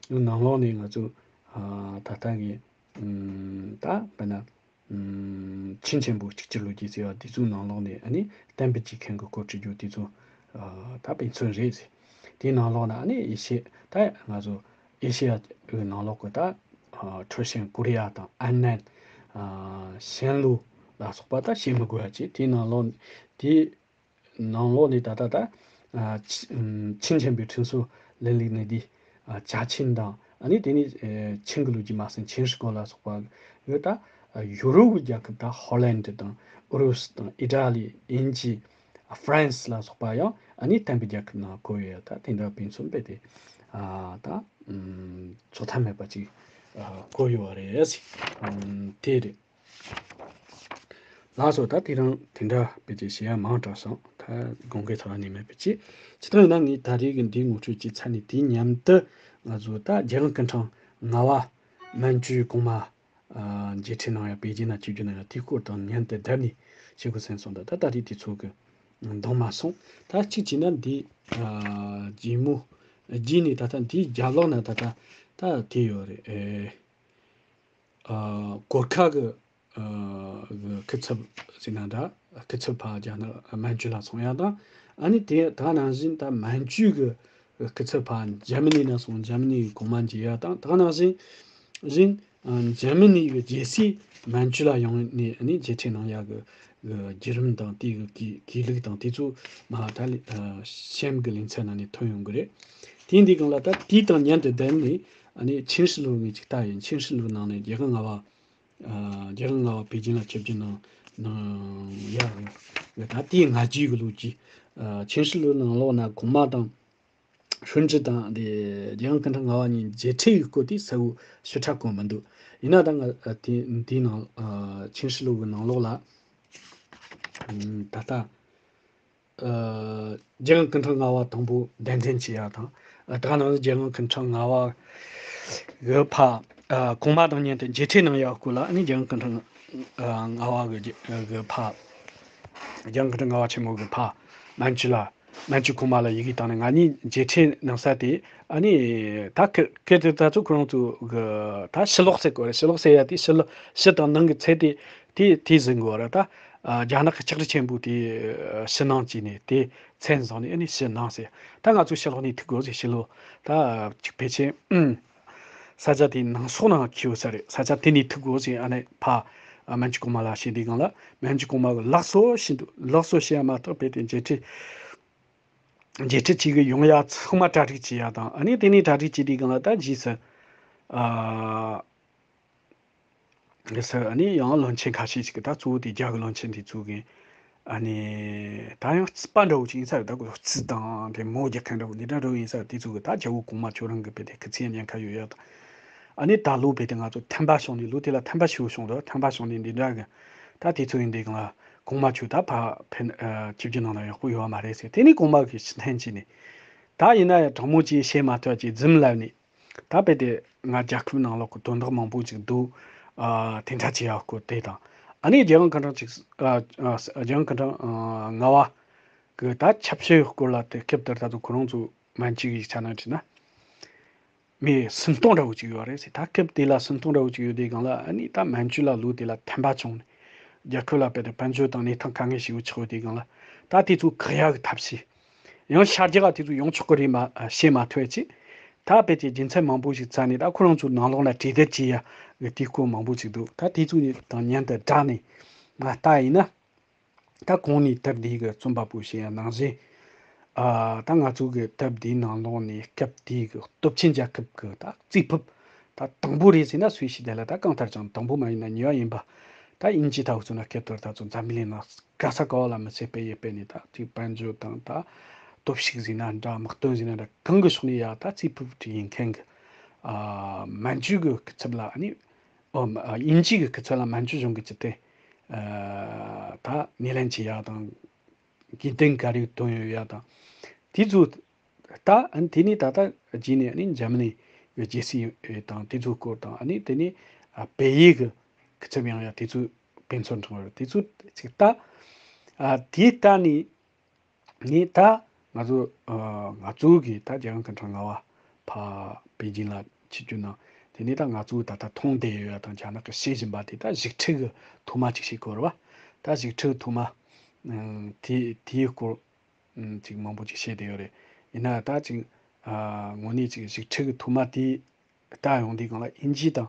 ནང་ལོགས་ནས་ང་ཚོ་ཨ་ད་ལྟ་གི་ཨམ་ད་དཔེར་ན་ཨམ་ཆིན་ཆེན་པོ་གཅིག་གྱུར་ལོ་རྒྱུས་ཟེར་བ་དེ་ཚོའི་ནང་ལོགས་ནས་ཨ་ནི་གཏན་འབེབས་བྱེད་མཁན་གྱི་སྐོར་བྲིས་རྒྱུ་དེ་ཚོ་ཨ་ད་དཔེ་མཚོན་རེད། དེའི་ནང་ལོགས་ན་ཨ་ནི་ཨེ་ཤེ་ད་ང་ཚོ་ཨེ་ཤེ་ཡ་གི་ནང་ལོགས་ཀྱི་ད་ཨ་ཁྲོ་ཤན་ཀོ་རི་ཡ་དང་། ཨན་ནན་ཨ་ཤན་ལུའུ་ལ་སོགས་པ་ད་བཤད་མི་དགོས་པ་བྱས། དེའི་ནང་ལོགས་དེའི་ནང་ལོགས་ནས་ད་ལྟ་ད་ཨ་ཆི་ཨམ་ཆིན་ཆེན་པོའི་ཁྲིམས་སྲོལ་ལེན་ལུགས་ནི་འདི་ཨ་ཅ་ཆིན་དང་། ཨ་ནི་དེ་ནས་ཨེ་ཆིན་གྱི་ལོ་རྒྱུས་མ་ཟིན་ཆིན་ཧྲི་ཀོ་ལ་སོགས་པ་ཡོད། ད་ཨ་ཡུ་རོབ་ཀྱི་རྒྱལ་ཁབ་ད་ཧོ་ལན་ཌི་དང་ཨུ་རུ་སུ་དང་ཨི་ཏྲ་ལི། དབྱིན་ཇི། ཨ་ཧྥ་རན་སི་ལ་སོགས་པ་ཡང་ཨ་ནི་གཏན་པའི་རྒྱལ་ཁབ་ནང་བཀོད་ཡོད། ད་དེ་འདྲ་དཔེ་མཚོན་དཔེ་དེ་ཨ་ད་ཨམ་ཚོགས་ཐ་མེད་པ་ཅིག་ཨ་བཀོད་ཡོད་རེད། ཨམ་དེ་རེད། ལགས་སོ། ད་དེ་རིང་དེ་འདྲ་དཔེ་ཅིག་བཤད་ཡ་མང་དྲགས་སོང་། ད་དགོངས་འགལ་ཐོག་ནས་མེད་པ་ཅིག་ཅི་ལྟར་ཡིན་ན་ངས་ད་རེས་ཀྱི་འདིའི་ངོ་སྤྲོད་ཅིག་ཚར་ནས་དེའི་མཉམ་དུ་ང་ཚོ་ད་རྒྱལ་དབང་སྐུ་ཕྲེང་ལྔ་པ་མན་ཇུ་གོང་མ་ཨ་མཇལ་འཕྲད་གནང་ཡ། པེ་ཅིན་ན་བཅར་རྒྱུ་གནང་ཡ། དེའི་སྐོར་དང་མཉམ་དུ་བསྡུར་ནས་བཤད་དགོས་བསམ་སོང་། ད་ད་ད་རེས་དུས་ཚོད་ཀྱིས་འདང་མ་སོང་། ད་གཅིག་བྱས་ན་འདི་ཨ་རྗེས་མོ་རྗེས་ནས་ད་ལྟ་འདིའི་རྒྱབ་ལོགས་ན་ད་ལྟ་ད་དེ་ཡོད་རེད། ཨེ་ཨ་གོར་ཁ་གི་ཨ་གི་སྐུ་ཚབ་ཟེར་ན་འདྲ། སྐུ་ཚབ་ཕར་རྒྱ་ནག་མན་ཇུ་ལ་སོང་ཡ་དང་། ཨ་ནི་དེ་ད་ནང་བཞིན་ད་མན་ཇུ་གི་སྐུ་ཚབ་ཕར་འཇར་མ་ནི་ན་སོང་། འཇར་མ་ནི་གི་གོང་མ་མཇལ་ཡ་དང་། ད་ནང་བཞིན་བཞིན་ཨ་འཇར་མ་ནི་གི་རྒྱལ་སྲས་མན་ཇུ་ལ་ཡོང་ནས་ཨ་ནི་མཇལ་འཕྲད་གནང་ཡ་གི་གི་བརྒྱུད་རིམ་དང་། དེ་གི་དགེ་དགེ་ལུགས་དང་དེ་ཚོ་མ་ད་ལི་ཨ་གཤམ་གི་ལེ་ཚན་ནང་ནས་ཐོན་ཡོང་གི་རེད། དེ་འདི་སྒང་ལ་ད་དེ་དང་མཉམ་དུ་བསྡུར་ནས་ཨ་ནི་ཆིན་ཧྲི་ལུའུ་ངས་ཅིག་ལྟ་ཡིན། ཆིན་ཧྲི་ལུའུ་ནང་ནས་རྒྱལ་དབང་ལྔ་པ་ ཨ་རྒྱལ་དབང་ལྔ་པ་པེ་ཅིན་ལ་ཆིབས་བསྒྱུར་གནང་གནང་ཡ་རེད། ད་དེའི་སྔ་རྗེས་ཀྱི་ལོ་རྒྱུས། ཨ་ཆིན་ཧྲི་ལུའུ་ནང་ལོགས་ན་གོང་མ་དང་ཧྲུན་ཀྲི་དང་དེ་རྒྱལ་དབང་སྐུ་ཕྲེང་ལྔ་པ་གཉིས་མཇལ་འཕྲད་ཀྱི་སྐོར་དེ་གསལ་བོ་ཞིབ་ཕྲ་གོ་མི་འདུག་ཡིན་ན་ད་ང་ཨ་དེ་དེའི་ནང་ཨ་ཆིན་ཧྲི་ལུའུ་གི་ནང་ལོགས་ལ་ཨམ་ད་ལྟ། ཨ་རྒྱལ་དབང་སྐུ་ཕྲེང་ལྔ་པ་དང་པོ་གདན་འདྲེན་བྱས་ཡ་དང་། ཨ་ད་ག་ནང་བཞིན་རྒྱལ་དབང་སྐུ་ཕྲེང་ལྔ་པ་གི་ཕ་ཨ་གོང་མ་དང་མཉམ་དུ་མཇལ་འཕྲད་གནང་ཡ་སྐོར་ལ། ཨ་ནི་རྒྱལ་དབང་སྐུ་ཕྲེང་ཨ་ལྔ་པ་གི་གི་ཕ་རྒྱལ་དབང་སྐུ་ཕྲེང་ལྔ་པ་ཆེན་མོ་གི་ཕ་མན་ཇུ་ལ་མན་ཇུ་གོང་མ་ལ་ཡི་གེ་བཏང་ནས་ང་གཉིས་མཇལ་འཕྲད་གནང་ས་དེ། ཨ་ནི་ད་ཁེ་ཁེ་དེ་ད་ཚོ་ཁོ་རང་ཚོ་གི་ད་ཕྱི་ལོགས་ཟེར་དགོས་རེད། ཕྱི་ལོགས་ཟེར་ཡ་དེ་ཕྱི་ལོགས་ཕྱི་དང་ནང་གི་ཚད་དེ། དེ་དེ་ཟིན་དགོས་རེད། ད་ཨ་རྒྱ་ནག་གི་ལྕགས་རི་ཆེན་པོ་དེ་ཕྱི་ནང་བྱས་ནས་དེ་མཚན་བཟུང་ནས། ཨ་ནི་ཕྱི་ནང་ཟེར། ད་ང་ཚོ་ཕྱི་ལོགས་ནས་ཐུག་དགོས་ཟེར། ཕྱི་ལོགས་ད་ཅིག་ཕལ་ཆེར་ཨུམ་ས་ཆ་དེའི་ནང་སོག་ནང་འཁེལ་ཡོད་ས་རེད། ས་ཆ་དེ་ནས་ཐུག་དགོས་ཟེར། ཨ་ནི་ཕ་ཨ་མན་ཇུ་གོང་མ་ལ་བཤད་དུས་སྒང་ལ་མན་ཇུ་གོང་མ་གི་ལགས་སོ་ཞུ་འདུག་ལགས་སོ་ཞུ་ཡ་མ་གཏོགས་རྦད་དེ་མཇལ་འཕྲད་མཇལ་འཕྲད་བྱེད་གི་ཡོང་ཡ་ཚང་མ་གྲ་སྒྲིག་བྱེད་ཡ་དང་། ཨ་ནི་དེ་ནས་གྲ་སྒྲིག་བྱེད་དུས་སྒང་ལ་ད་རྗེས་སུ་ཨ། གི་སར་ཨ་ནི་ཡང་བློན་ཆེན་ཁ་ཤས་ཤིག་གིས། ད་གཙོ་བོ་དེ་རྒྱ་གི་བློན་ཆེན་དེ་ཚོ་གིས་ཨ་ནི་ད་ཡང་རྩིས་པ་འདྲ་བོ་ཅིག་ཡིན་ས་རེད། ད་ཁོ་རྩིས་དང་དེ་མོ་རྒྱག་མཁན་འདྲ་བོ་འདི་འདྲ་འདྲ་བོ་ཡིན་ས་རེད། དེ་ཚོ་གིས་ད་རྒྱལ་པོ་གོང་མ་ཁྱོད་རང་གི་དཔེ་དེ་སྐུ་ཚེ་ཉེན་ཁ་ཡོད་ཡ་དང་། ཨ་ནི་ད་ལོ་དཔེ་དེ་ང་ཚོ་ཐན་པ་བྱུང་ནས། ལོ་དེ་ལ་ཐན་པ་ཞེ་པོ་བྱུང་འདུག་ཐན་པ་བྱུང་ནས་འདི་འདྲ་གི། ད་དེ་ཚོ་ཡིན་དུས་སྒང་ལ་གོང་མ་ཁྱོད་ད་ཕ་ཕན་ཨ་ཆིབས་བསྒྱུར་གནང་ན་ཡག་པོ་ཡོད་མ་རེད་ཟེར། དེ་ནས་གོང་མ་གིས་ཕྱིར་འཐེན་བྱས་ནས། ད་ཡིན་ན་ཡང་དྲང་མོ་ཅིག་བཤད་མ་ཐུབ་ཅིག་རྫུན་ལབ་ནས། ད་དཔེ་དེ་ང་རྒྱལ་ཁབ་ནང་ལོགས་ཀྱི་དོན་དག་མང་པོ་ཅིག་འདུག་ཨ་དེ་འདྲ་བྱེད་ཡག་སྐོར་དེ་དང་། ཨ་ནི་རྒྱལ་དབང་སྐུ་ཕྲེང་ཅིག་ཨ་ཨ་རྒྱལ་དབང་སྐུ་ཕྲེང་ཨ་ལྔ་པ་གི་ད་ཆབ་སྲིད་སྐོར་ལ། དེ་སྐབས་དེར་ད་དུང་ཁོ་རང་ཚོ་མན་ཇུ་གི་ཡིག་ཆ་ནང་བྲིས་ན། མི་སུམ་སྟོང་འདྲ་བོ་ཅིག་ཡོད་རེད་ཟེར། ད་སྐབས་དེ་ལ་སུམ་སྟོང་འདྲ་བོ་ཅིག་ཡོད་དུས་སྒང་ལ། ཨ་ནི་ད་མན་ཇུ་ལ་ལོ་དེ་ལ་ཐན་པ་བྱུང་ནས། རྒྱལ་ཁབ་ལ་དཔེ་དེ་དཔལ་འབྱོར་དང་གནས་སྟངས་དཀའ་ངལ་ཞེ་པོ་ཆགས་ཡོད་དུས་སྒང་ལ། ད་དེ་ཚོ་བཀག་ཡག་གི་ཐབས་ཤེས། ཡང་ཤར་རྒྱག་ག་དེ་ཚོ་ཡོང་ཆོག་གི་རེད་མ་ཨ་བཤད་མ་ཐུབ་ཅིག་ད་དཔེ་དེ་རྒྱུ་མཚན་མང་པོ་ཞིག་བཙལ་ནས། ད་ཁོ་རང་ཚོ་ནང་ལོགས་ལ་གྲོས་བསྡུར་བྱེད་ཡ་གི་དུས་སྐབས་མང་པོ་ཞིག་འདུག་ད་དེ་ཚོ་དང་མཉམ་དུ་སྦྲགས་ནས་ང་ལྟ་ཡིན་ན། ད་གོང་ནས་དེབ་འདི་གི་རྩོམ་པ་པོས་བཤད་ཡ་ནང་བཞིན། ཨ་ད་ང་ཚོ་གི་དེབ་འདིའི་ནང་ལོགས་ནས་སྐབས་དེའི་གི་སྟོབས་ཆེན་རྒྱལ་ཁབ་གི་ད་རྩིས་ཕུབ་ད་དང་པོ་རེད་ཟེར་ན་སུས་ཤེས། དེ་ལ་ད་གང་ལྟར་ཀྱང་དང་པོ་མ་ཡིན་ན་གཉིས་པ་ཡིན་པ། ད་དབྱིན་ཇི་ལྟ་བུ་ཚོ་ན་སྐབས་དེར་ད་ཚོ་འཛམ་བུ་གླིང་ནང་ག་ས་ག་བ་ལ་མི་ཚེ་སྤེལ་ཡས་སྤེལ་ནས། ད་ཅིག་དཔལ་འབྱོར་དང་ད་སྟོབས་ཤུགས་ཟེར་ན་འདྲ། དམག་དོན་ཟེར་ན་འདྲ། གང་གི་ཕྱོགས་ནས་ཡ་ད་རྩིས་ཕུབ་ཅིག་ཡིན་མཁན་གི་ཨ་མན་ཇུ་གི་སྐུ་ཚབ་ལ། ཨ་ནི་ཨོ་མ་ཨ་དབྱིན་ཇི་གི་སྐུ་ཚབ་ལ་མན་ཇུ་གཞུང་གི་ཅི་སྟེ་ཨ་ད་སྣེ་ལེན་བྱེད་ཡ་དང་། དགོས་འདུན་ག་རེ་བཏོན་ཡོད་ཡ་དང་། དེ་ཚོ་ད་ཨ་ནི་དེ་ནས་ད་ལྟ་རྗེས་ནས་ཨ་ནི་འཇར་མ་ནི་གི་རྒྱལ་སྲིད་དང་དེ་ཚོའི་སྐོར་དང་། ཨ་ནི་དེ་ནས་ཨ་བལ་ཡུལ་གི་སྐུ་ཚབ་ཡང་ཡ་དེ་ཚོ་དཔེ་མཚོན་དྲངས་ཡོད་རེད། དེ་ཚོ་ཅིག་ལྟ། ཨ་དེ་ལྟ་ནས། ངས་ད་ང་ཚོ་ཨ་ང་ཚོ་གི་ད་རྒྱལ་དབང་སྐུ་ཕྲེང་ལྔ་པ་ཕ་པེ་ཅིན་ལ་ཆིབས་བསྒྱུར་གནང་། དེ་ནས་ད་ང་ཚོ་ད་ལྟ་མཐོང་བསྡད་ཡོད་ཡ་དང་། རྒྱ་ནག་གི་བཤད་བཞིན་པ་དེ་ད་བཞུགས་ཁྲི་གི་ཐོག་མ་ཅིག་བཤད་དགོས་རེད་བ། ད་བཞུགས་ཁྲི་གི་ཐོག་མ་ཨ་དེ་དེའི་སྐོར་ཨ་ཅིག་མང་པོ་ཅིག་བཤད་བསྡད་ཡོད་རེད། ཡིན་ན་ད་ཅིག་ཨ་དངོས་གནས་ཅིག་བཞུགས་ཁྲི་གི་ཐོག་མ་དེ་ལྟ་ཡོང་དུས་སྒང་ལ། དབྱིན་ཇི་དང་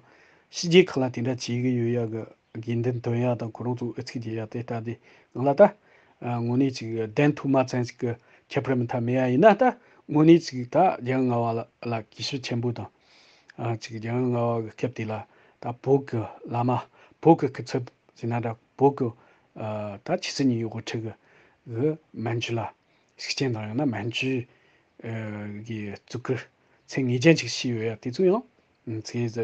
ཕྱི་རྒྱལ་ཁག་ལ་དེ་འདྲ་བྱེད་གི་ཡོད་ཡ་གི་དགོས་འདུན་འདོན་ཡ་དང་། ཁོ་རང་ཚོ་ཨུ་ཚུགས་རྒྱག་ཡ་དེ་ལྟ་དུས་སྒང་ལ། ད་ཨ་དངོས་གནས་ཅིག་གདན་ཐོག་མ་ཚང་ཞིག་གི་ཁྱད་པར་མི་འཐད་མེད་ཡ་ཡིན་ན། ད་དངོས་གནས་ཅིག་ད་རྒྱལ་དབང་ལྔ་པ་ལ་ལ་གུས་ཞབས་ཆེན་པོ་དང་། ཨ་ཅིག་རྒྱལ་དབང་ལྔ་པ་གི་སྐབས་དེ་ལ་ད་བོད་གི་བླ་མ། བོད་གི་སྐུ་ཚབ་ཟེར་ན་འདྲ། བོད་གི་ཨ་ད་ཆོས་སྲིད་གཉིས་ཀྱི་དབུ་ཁྲིད་གི་གི་མན་ཇུ་ལ་ཤུགས་རྐྱེན་དང་། ཡང་ན་མན་ཇུ་ཨ་གི་བརྩི་བཀུར་ཚད་ངེས་ཅན་ཅིག་བྱས་ཡོད་ཡ་དེ་ཚོ་ཡང་ཚད་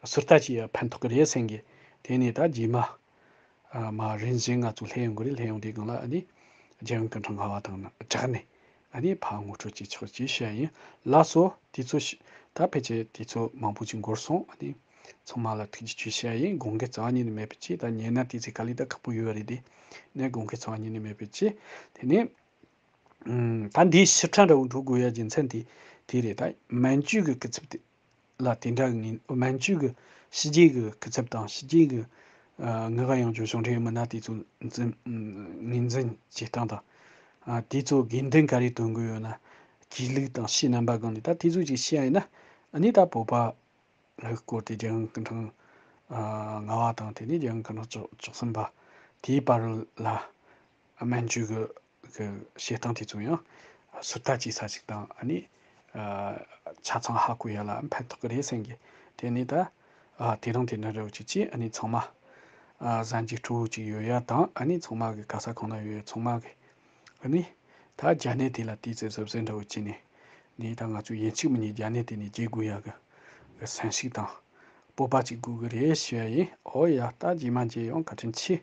ཟུར་ལྟ་བྱེད་ཡ་ཕན་ཐོགས་ཀྱི་རེད་བསམ་གི། དེ་ནས་ད་རྗེས་མ་ཨ་མ་རིམ་བཞིན་ང་ཚོ་སླེབས་ཡོང་གི་རེད། སླེབས་ཡོང་དུས་སྒང་ལ་ཨ་ནི་རྒྱལ་དབང་སྐུ་ཕྲེང་ལྔ་པ་དང་སྦྲགས་ནས་ཨ་ནི་ཕར་ངོ་སྤྲོད་བྱེད་ཆོག་ཅེས་བཤད་ཡ་ཡིན། ལགས་སོ། དེ་ཚོ་ཞུ་ད་ཕལ་ཆེར་དེ་ཚོ་མང་པོ་ཅིག་འགོར་སོང་། ཨ་ནི་ཚང་མ་ལ་ཐུགས་རྗེ་ཆེ་ཞུ་ཡ་ཡིན། དགོངས་འགལ་རྩ་བ་ཉིད་ནས་མེད་པའི་ཆེད། ད་ཉན་ན་དེ་ཚོ་ག་ལེ་ད་ཁག་པོ་ཡོད་རེད། དེ་ནས་དགོངས་འགལ་རྩ་བ་ཉིད་ནས་མེད་པའི་ཆེད། དེ་ནས་ཨམ་ད་འདིའི་ཞིབ་ཕྲ་འདྲ་བོ་འགྲོ་དགོས་ཡ་རྒྱུ་མཚན་དེ་དེ་རེད། ད་མན་ཇུ་གི་སྐུ་ཚབ་དེ་ལ་དེ་འདྲ་ངན། མན་ཇུ་གི་ཕྱི་རྒྱལ་གི་སྐུ་ཚབ་དང་། ཕྱི་རྒྱལ་གི་ཨ་ངག་དབང་ཡང་ལྗོངས་གཞུང་འབྲེལ་མི་སྣ་དེ་ཚོ་འཛིན་ངོས་འཛིན་བྱེད་སྟངས་དང་། ཨ་དེ་ཚོ་དགོས་འདུན་ག་རེ་འདོན་གི་ཡོད་ན། གུས་ལུགས་དང་ཕྱིའི་རྣམ་པ་སྒང་ནས་ད་དེ་ཚོ་ཅིག་བཤད་ཡ་ཡིན་ན། ཨ་ནི་ད་བོད་པ་སྐོར་དེ་རྒྱལ་དབང་སྐུ་ཕྲེང་ཨ་ལྔ་པ་དང་། དེ་ནས་རྒྱལ་དབང་སྐུ་ཕྲེང་བཅུ་བཅུ་གསུམ་པ་དེའི་བར་ལ་མན་ཇུ་གི་གི་བཤད་སྟངས་དེ་ཚོ་ཡང་ཟུར་ལྟ་བྱེད་ས་ཞིག་དང་། ཨ་ནི་ཨ་ཆ་ཚང་ཧ་གོ་ཡ་ལ་ཕན་ཐོགས་ཀྱི་རེད་བསམ་གི། དེ་ནས་ད་ ཨ་དེ་རིང་དེ་འདྲ་འདྲ་བོ་ཅིག་བྱས། ཨ་ནི་ཚང་མ་ཨ་གཟའ་མཇུག་སྤྲོ་བོ་ཅིག་ཡོད་ཡ་དང་། ཨ་ནི་ཚང་མ་གི་ག་ས་གང་ན་ཡོད་ཡ་ཚང་མ་གི་ཨ་ནི་ད་རྒྱ་ནད་དེ་ལ་དུས་ཚོད་གཟབ་གཟབ་འདྲ་བོ་བྱས་ནས། ནི་ད་ང་ཚོས་ཡིན་གཅིག་མིན་གཉིས་རྒྱ་ནད་དེ་ནས་རྒྱལ་དགོས་ཡ་གི་གི་སེམས་ཤུགས་དང་སྤོབས་པ་ཅིག་དགོས་གི་རེད་ཞུ་ཡ་ཡིན། ཨོ་ཡ། ད་རྗེས་མ་མཇལ་ཡོང་། བཀའ་དྲིན་ཆེ།